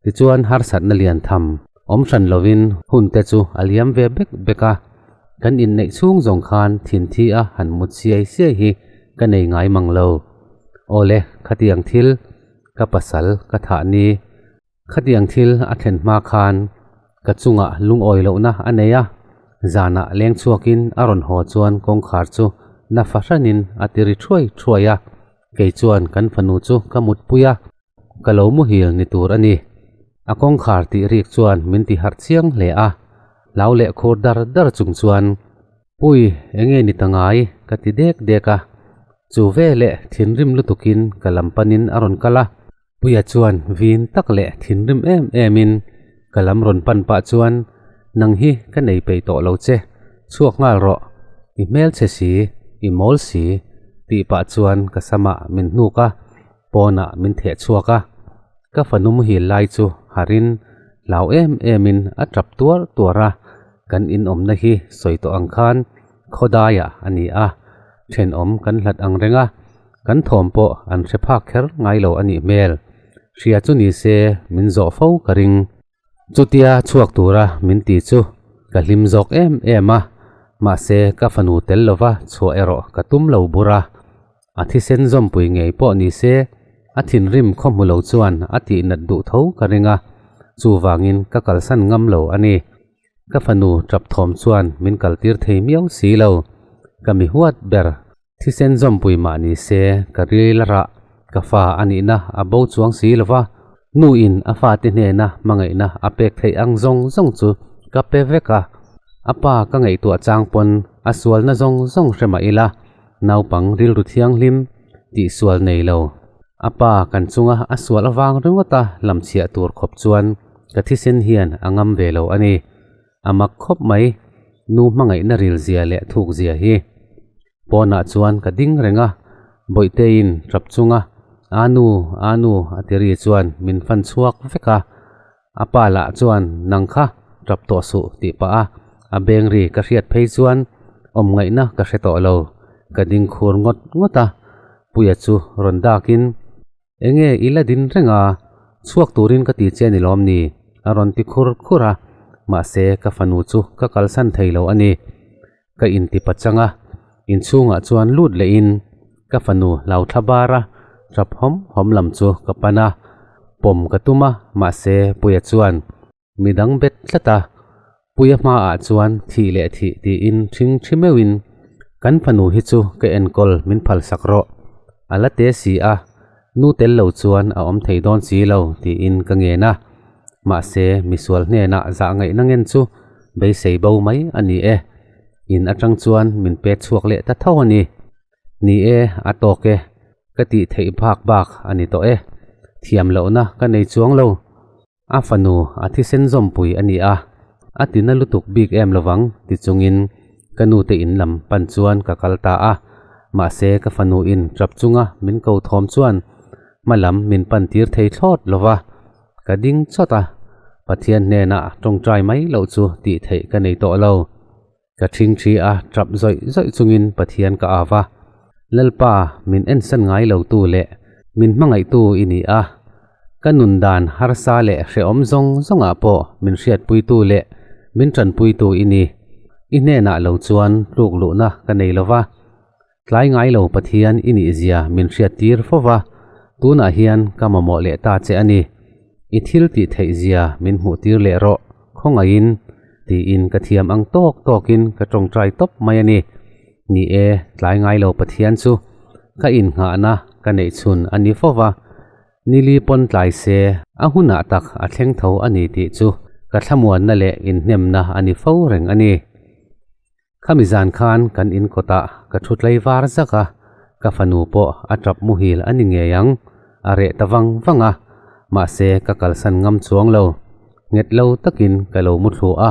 Speaker 1: Tichuan harsatna lian tham awm hran lovin hunte chu a liam ve bek bek a. Kan inneih chhung zawng khan thinthi a han mut siai siai hi ka nei ngai mang lo. Awle, khatiang thil ka pasal ka thah ni. Khatiang thil a thlen hma khan ka chungah lungawi lohna a nei a, zanah leng chhuakin a rawn haw chuan kawngkhar chu na fahranin a ti ri thuai thuai a, kei chuan kan fanu chu ka mutpui a, ka lo muhil ni tur a ni. A kawngkhar tih rik chuan min ti harh chiang hle a, hlau leh khur dar dar chung chuan Pui, enge ni ta ngai? ka ti dek dek a, chu veleh thinrim lutukin ka lam panin a rawn kal a. Puia chuan vin tak leh thinrim em emin ka lam rawn pan pah chuan, Nang hi ka nei peih tawh lo che, chhuak nghal rawh, i hmelchhe si, i mawl si, tih pah chuan ka samah min hnuk a, pawnah min theh chhuak a. Ka fanu muhil lai chu harin hlau em emin a tap tuar tuar a, kan inawmna hi sawi tawh ang khan khawdaiah a ni a, thenawm kan hlat ang reng a. Kan thawm pawh an hre phak kher ngai lo a nih hmel. Hria chu ni se min zawh fo ka ring. Chutia chhuak tura min ti chu ka hlim zawk em em a, mahse ka fanu tel lova chhuah erawh ka tum lo bur a. A thisen zawmpui ngei pawh ni se a thinrim khaw hmu lo chuan a tihnat duh tho ka ring a, chuvangin ka kalsan ngam lo a ni. Ka fanu tap thawm chuan min kaltir thei miau si lo. Ka mi huat ber. Thisen zawmpui mah ni se ka ril a rah, ka fa a nihna a bo chuang si lo va, nu in a fate hnena hmangaihna a pek theih ang zawng zawng chu ka pe vek a. A pa ka ngaihtuah chang pawn a sualna zawng zawng hre mah ila, naupang rilru thianghlim tih sual nei lo. A pa kan chunga a sual avang ringawta lamchhiah tur khawp chuan ka thisen hian a ngam ve lo a ni. A mak khawp mai, nu hmangaihna ril zia leh thuk zia hi. Pawnah chuan ka ding reng a, Bawihteiin tap chunga A nu, a nu a ti ri chuan min fan chhuak vek a. A pa lah chuan nang kha. Tap tawh suh tih pah a, a beng ri ka hriat phei chuan awm ngaihna ka hre tawh lo. Ka ding khur ngawt ngawt a, Puia chu rawn dakin, Enge i la din reng a, chhuak turin ka ti che ni lawm ni? a rawn ti khur khur a, mahse ka fanu chu ka kalsan thei lo a ni. Ka inti pachang a, inchhungah chuan lut lehin ka fanu hlau thla bar a, tap hawm hawm lam chu ka pan a, pawm ka tum a, mahse Puia chuan midang bet tlat a, Puia hmaah chuan thih leh thih tiin ṭhing ṭhi meuhin kan fanu hi chu ka enkawl min phalsak rawh, a la te si a, nu tel lo chuan a awm thei dawn si lo tiin ka ngen a, mahse misual hnenah zah ngaihna ngen chu beisei bo mai a ni e, in atang chuan min pet chhuak leh ta tho a ni. Ni e, a tawk e, ka tih theih bak bak a ni tawh e, thiam lohna ka nei chuang lo. A fanu a thisen zawmpui a ni a, a tina lutuk bik em lovang ti chungin ka nute in lam pan chuan ka kal ta a, mahse ka fanu in tap chunga min ko thawm chuan hma lam min pan tir thei thlawt lova, ka ding chawt a, Pathian hnenah tawngtai mai loh chu tih theih ka nei tawh lo. Ka ṭhingṭhi a, ṭap zawih zawih chungin Pathian ka au a, Lalpa, min ensan ngai lotu leh min hmangaihtu i ni a, ka nun dan harsa leh hrehawm zawng zawngah pawh min hriatpuitu leh min ṭanpuitu i ni. I hnenah lo chuan tluk luhna ka nei lo va, Tlai ngai lo Pathian i nih zia min hriat tir fo va, tunah hian ka mamawh leh ta che a ni. I thil tih theih zia min hmuh tir leh rawh, khawngaihin, tiin ka thiam ang tawk tawkin ka tawngtai tawp mai a ni. Ni e, tlai ngai lo Pathian chu ka innghahna ka neih chhun a ni fo va, nili pawn tlai se a hunah tak a thleng tho a ni tih chu ka thlamuanna leh inhnemna a ni fo reng a ni. Khami zan khan kan in kawtah ka thu tlei var zak a, ka fanu pawh a tap muhil a ni ngei ang, a reh ta vang vang a, mahse ka kalsan ngam chuang lo, nghet lo takin ka lo mu thlu a,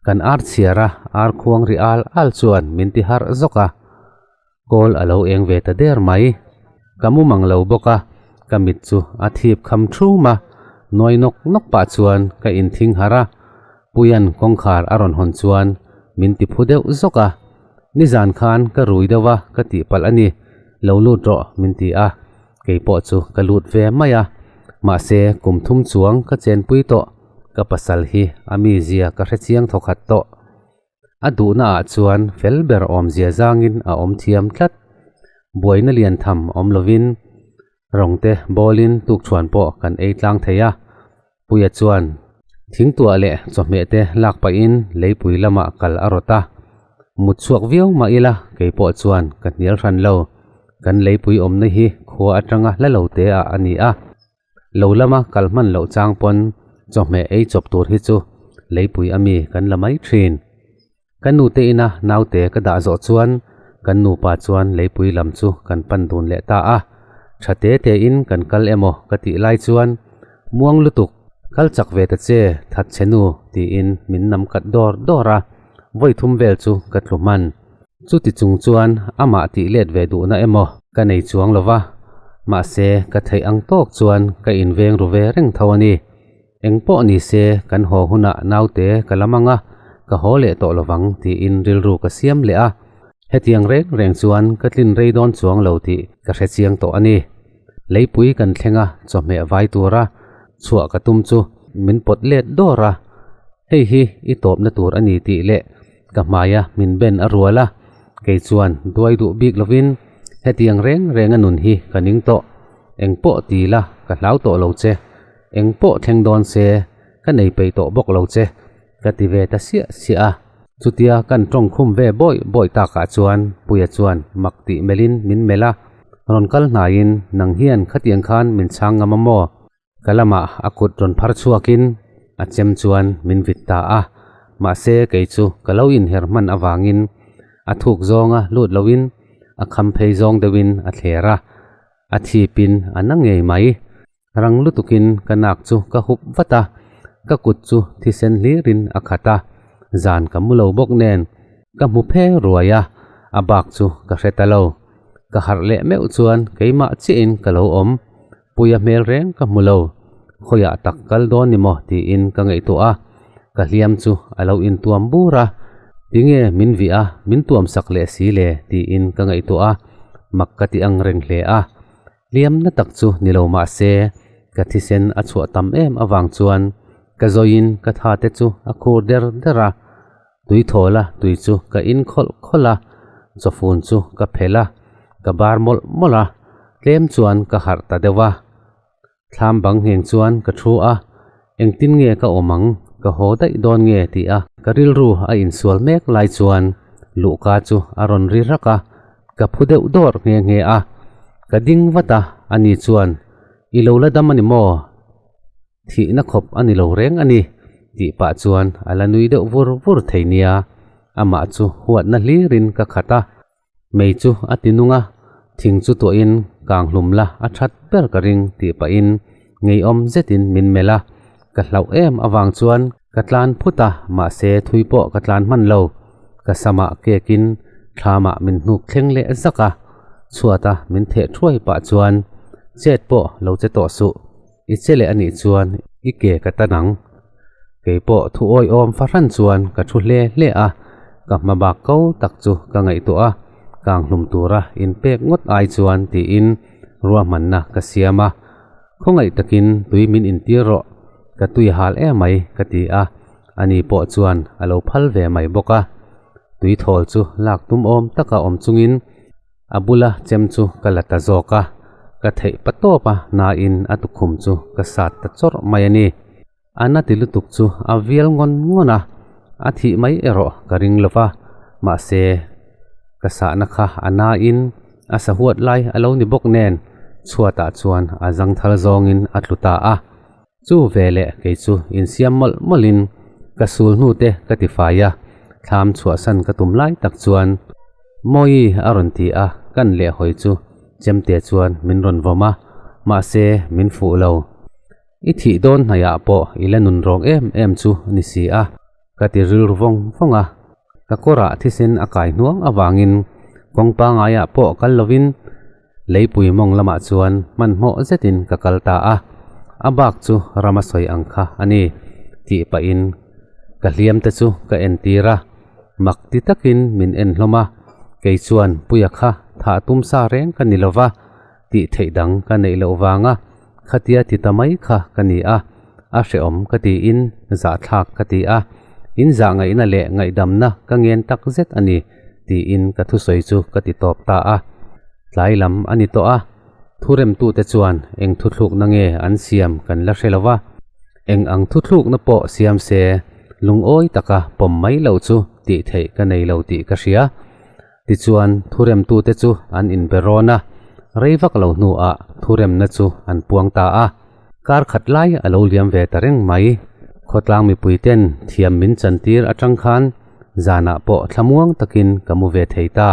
Speaker 1: kan ar chhiar a ar khuang ri al al chuan min ti harh zawk a, kawl a lo eng ve ta der mai, ka mu mang lo bawk a, ka mit chu a thip kham thum a, nuai nawk nawk pah chuan ka inthing harh a, Puia'n kawngkhar a rawn hawn chuan min ti phu deuh zawk a, Nizan khan ka rui deuh a ka tih palh a ni, lo lut rawh min ti a, kei pawh chu ka lut ve mai a, mahse kum thum chuang ka chenpui tawh, ka pasal hi a mizia ka hrechiang thawkhat tawh. A duhna ah chuan fel ber awmzia zangin a awm thiam tlat. Buaina lian tham awm lovin rawngte bawlin tukchhuan pawh kan ei tlang thei a. Puia chuan thingtuah leh chawhmeh te lak pahin leipui lamah kal a rawt a. Mut chhuak viau mah ila kei pawh chuan ka hnial hran lo. Kan leipui awmna hi khua atanga hla lo te ah a ni a. Lo lama kal hman loh chang pawn chawhmeh ei chawp tur hi chu leipui ami kan la mai thin. Ka nute ina naute ka dah zawh chuan kan nupa chuan leipui lam chu kan pan dun leh ta a, tha te te in kan kal emaw ka tih lai chuan muang lutuk kal chak ve ta che that che nu tiin min nam kat dawr dawr a, vawi thum vel chu ka tlu hman. Chuti chung chuan amah tih let ve duhna emaw ka nei chuang lo va, mahse ka theih ang tawk chuan ka inveng ru ve reng tho a ni. Eng pawh ni se kan haw hunah naute ka la mang a, ka haw leh tawh lovang tiin rilru ka siam leh a. Hetiang reng reng chuan ka tlin rei dawn chuang lo tih ka hre chiang tawh a ni. Leipui kan thleng a, chawhmeh vai tura chhuah ka tum chu min pawt let dawr a, hei hi i tawpna tur a ni tih leh Ka hmaia min ben a rual a, kei chuan duai duh bik lovin hetiang reng reng a nun hi ka ning tawh. Eng pawh ti la ka hlau tawh lo che, eng pawh thleng dawn se ka nei peih tawh bawk lo che, ka ti ve ta siah siah a. Chutia kan tawng khum ve bawih bawih takah chuan Puia chuan mak tih melhin min melh a, rawn kal hnaiin nang hian khatiang khan min chhang ngam a maw? Ka lamah a kut rawn phar chhuakin a chem chuan min vit ta a, mahse kei chu ka lo inher hman avangin a thuk zawnga lut loin a kham phei zawng deuhin a thler a, a thipin a na ngei mai. Rang lutukin ka nak chu ka hup vat a, ka kut chu thisen hlirin a khat a, zan ka mu lo bawk nen ka hmu phe ruai a, a bak chu ka hre ta lo. Ka harh leh meuh chuan keimah chiahin ka lo awm. Puia hmel reng ka hmu lo, khawiah tak kal dawn ni maw tiin ka ngaihtuah a. Ka hliam chu a lo intuam bur a, tinge min vih a, min tuam sak leh si le tiin ka ngaihtuah a, mak ka ti ang reng hle a. Hliam na tak chu ni lo mah se, ka thisen a chhuah tam em avang chuan ka zawiin ka tha te chu a khur der der a. Tui thawl a tui chu ka in khawlh khawlh a, chawfun chu ka phelh a, ka bar mawlh mawlh a, tlem chuan ka harh ta deuh a. Thlam bang ngheng chuan ka thu a, engtin nge ka awm ang, ka haw daih dawn nge tih a ka rilru a insual mek lai chuan luhka chu a rawn ri rak a, ka phu deuh dawr nghe nghe a, ka ding vat a, ani chuan, I lo la dam a ni maw? Thihna khawp a ni lo reng a ni, tih pah chuan a la nui deuh vur vur thei nia, amah chu huatna hlirin ka khat a. Mei chu a ti nung a, thing chu tuahin kang hlum la a that ber ka ring tih pahin ngeiawm zetin min melh a, ka hlauh em avang chuan ka tlan phut a, mahse thui pawh ka tlan hman lo, ka samah kekin thlamah min hnuk thleng leh zak a, chhuata min theh thuai pah chuan chet pawh lo che tawh suh. I che leh a nih chuan i ke ka tan ang. Kei pawh thu awihawm fahran chuan ka thu hle hle a, ka hma bak ko tak chu ka ngaihtuah a, kang hlum tura inpek ngawt ai chuan tiin ruahmanna ka siam a. Khawngaih takin tui min intir rawh, ka tui hal emai ka ti a, ani pawh chuan a lo phal ve mai bawk a. Tui thawl chu lak tum awm taka awm chungin A bula chem chu ka la ta zawk a, ka theih pa tawp a nain a tukhum chu ka sat ta chawrh mai a ni. A na ti lutuk chu a vial ngawn ngawn a, a thih mai erawh ka ring lo va, mahse ka sahna kha a nain a sa huat lai a lo ni bawk nen chhuatah chuan a zangthal zawngin a tlu ta a. Chu veleh kei chu insiam mawlh mawlhin ka sul hnute ka ti fai a, thlam chhuahsan ka tum lai tak chuan Mawi a rawn ti a, kan lehhawi chu chemte chuan min rawn vawm a, mahse min fuh lo. I thih dawn hnaihah pawh i la nun rawng em em chu ni si a, ka ti rilru vawng vawng a. Ka kawrah thisen a kai hnuang avangin kawng pangaiah pawh kal lovin Leipui mawng lamah chuan hmanhmawh zetin ka kal ta a, a bak chu rama sawi ang kha a ni tih pahin ka hliam te chu ka entir a, mak ti takin min en hlawm a, kei chuan Puia kha thah tum sa reng ka ni lova tih theih dang ka neih loh vanga khatia ti ta mai kha ka ni a, a hrehawm ka tiin zahthlak ka ti a, in zah ngaihna leh ngaihdamna ka ngen tak zet a ni tiin ka thusawi chu ka ti tawp ta a. Tlai lam a ni tawh a, thuremtute chuan eng thuthlukna nge an siam kan la hre lo va, eng ang thuthlukna pawh siam se lungawi taka pawm mai loh chu tih theih ka nei lo tih ka hria. Tichuan thuremtute chu an inbe rawn a, rei vak lo hnuah thuremna chu an puang ta a. Kar khat lai a lo liam ve ta reng mai. Khawtlang mipuiten thiam min chantir atang khan zanah pawh thlamuang takin ka mu ve thei ta.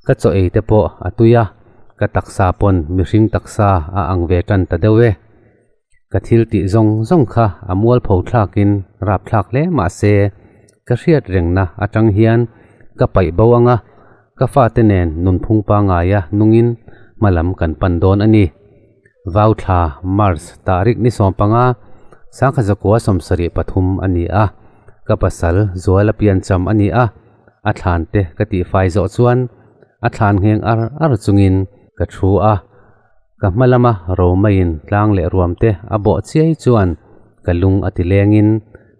Speaker 1: Ka chaw ei te pawh a tui a, ka taksa pawn mihring taksa a ang ve tan ta deuh e. Ka thil tih zawng zawng kha a mualpho thlakin rapthlak hle mah se, ka hriat rengna atang hian ka paih bo anga ka fate nen nunphung pangaia nungin hmalam kan pan dawn a ni. Vauthla, March, tarik ni 15, 1973 a ni a, ka pasal Zuala piancham a ni a, a thlan te ka tihfai zawh chuan a thlan ngheng ar ar chungin ka thu a, ka hma lama Romaiin tlang leh ruam te a bawh chiai chuan ka lung a ti lengin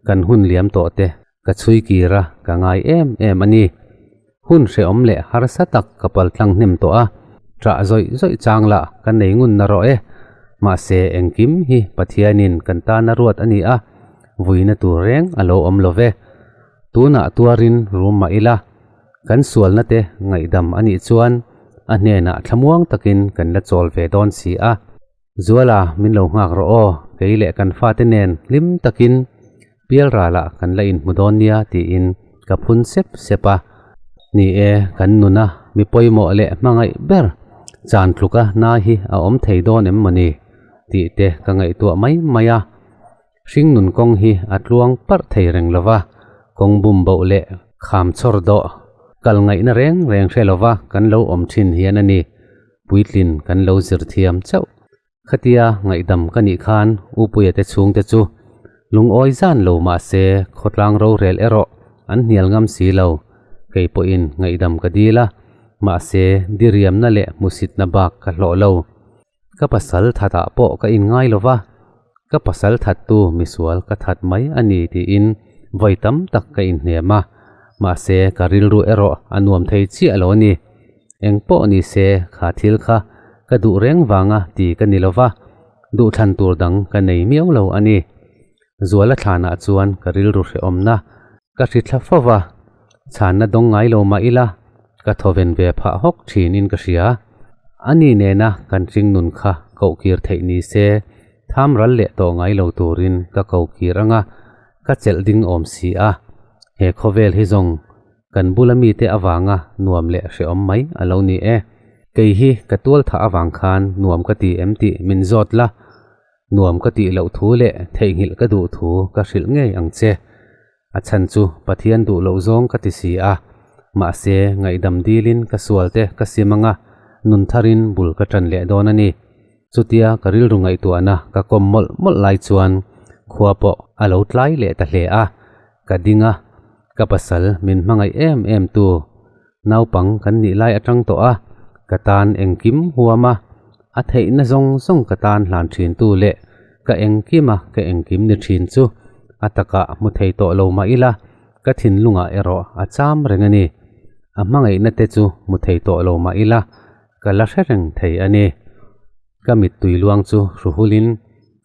Speaker 1: kan hun liam tawh te ka chhui kir a ka ngai em em a ni. Hun hrehawm leh harsa tak ka pal tlang hnem tawh a, ṭah zawih zawih chang lah ka nei ngun na rawh e. Mahse engkim hi Pathianin kan tana ruat a ni a, vuina tur reng a lo awm lo ve. Tunah tuarin rum mah ila, kan sualna te ngaihdam a nih chuan a hnenah thlamuang takin kan la chawl ve dawn si a. Zuala min lo nghak rawh aw, kei leh kan fate nen hlim takin pial ralah kan la inhmu dawn nia tiin ka phun sep sep a. Ni e, kan nuna mi pawimawh leh hmangaih ber chan tluka na hi a awm thei dawn em mawni tih te ka ngaihtuah mai mai a. Hringnun kawng hi a tluang parh thei reng lo va, kawng bum boh leh kham chhawr dawh kal ngaihna reng reng hre lo va kan lo awm thin hian a ni. Puitlin kan lo zir thiam chauh. Khatia ngaihdam ka nih khan Upuia te chhungte chu Lungawi zan lo mah se khawtlang rorel erawh an hnial ngam si lo. Kei pawhin ngaihdam ka dil a, mahse diriamna leh hmusitna bak ka hlawh lo. Ka pasal thatah pawh ka inngai lo va, ka pasal thattu misual ka that mai a ni tiin vawi tam tak ka inhnem a, mahse ka rilru erawh a nuam thei chiah lo a ni. Eng pawh ni se kha thil kha ka duh reng vanga ti ka ni lo va, duhthlan tur dang ka nei miau lo a ni. Zuala thlanah chuan ka rilru hrehawmna ka hri thla fo va, chhanna dawng ngai lo mah ila ka thawven ve phah hawk thinin ka hria. Ani nena kan hringnun kha kohkir theih ni se tham ral leh tawh ngai lo turin ka kokir anga ka chelh ding awm si a, he khawvel hi zawng Kan bula mite avanga nuam leh hrehawm mai a lo ni e. Kei hi ka tual thah avang khan nuam ka ti em tih min zawt la, nuam ka tih loh thu leh theihnghilh ka duh thu ka hrilh ngei ang che. A chhan chu Pathian duh loh zawng ka ti si a, mahse ngaihdam dilin ka sual te ka sim anga nun tharin bul ka ṭan leh dawn a ni. Chutia ka rilru ngaihtuahna ka kawm mawlh mawlh lai chuan khua pawh a lo tlai leh ta hle a, ka ding a, ka pasal min hmangaih em em tu naupang kan nih lai atang tawh a, ka tan engkim huam a, a theihna zawng zawng ka tan hlan thin tu leh ka engkim a ka engkim ni thin chu a takah hmu thei tawh lo mah ila ka thinlungah erawh a cham reng a ni. A hmangaihna te chu hmu thei tawh lo mah ila ka la hre reng thei a ni. Ka mittui luang chu hruhulin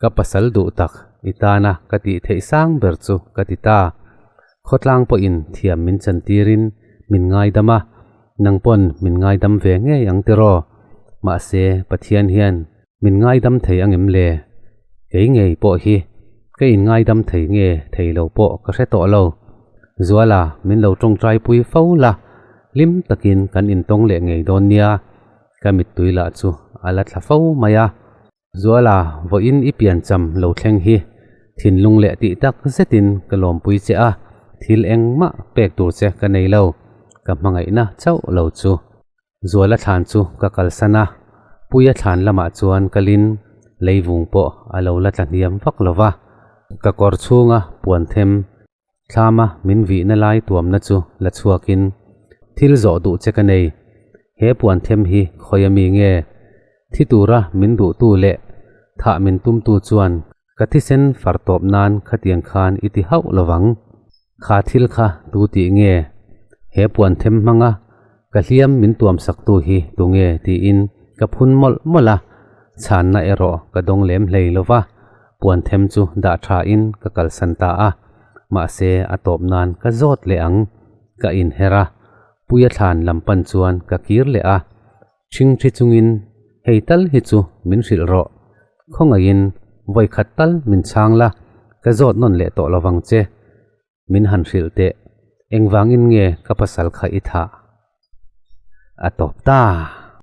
Speaker 1: ka pasal duh tak i tana ka tih theih sang ber chu ka ti ta. Khawtlang pawhin thiam min chantirin min ngaidam a, nang pawn min ngaidam ve ngei ang tiraw? Mahse, Pathian hian min ngaidam thei angem le? Kei ngei pawh hi ka inngaidam thei nge thei lo pawh ka hre tawh lo. Zuala, min lo tawngtai pui fo la, hlim takin kan intawng leh ngei dawn nia. Ka mittui lah chu a la thla fo mai a. Zuala, vawiin i piancham lo thleng hi thinlung leh tih tak zetin ka lawmpui che a, thil engmah pek tur che ka nei lo, ka hmangaihna chauh lo chu. Zuala thlan chu ka kalsan a, Puia thlan lamah chuan kalin leivung pawh a lo la tla hniam vak lo va, ka kawr chhunga puan them Thlama min vihna lai tuamna chu la chhuakin, Thil zawh duh che ka nei. He puan them hi khawi a mi nge? Thi tura min duhtu leh thah min tumtu chuan ka thisen far tawp nan khatiang khan i ti hauh lovang. Kha thil kha tu tih nge? He puan them hmanga ka hliam min tuam saktu hi tu nge? tiin ka phun mawlh mawlh a, chhanna erawh ka dawng lem hlei lova. Puan them chu dah tha in ka kalsan ta a, mahse a tawp nan ka zawt leh ang, ka inher a, Puia thlan lam pan chuan ka kir leh a, ṭhingṭhi chungin hei tal hi chu min hrilh rawh, khawngaihin vawi khat tal min chhang la, ka zawt nawn leh tawh lovang che, min han hrilh teh, engvangin nge ka pasal kha i thah? A tawp ta.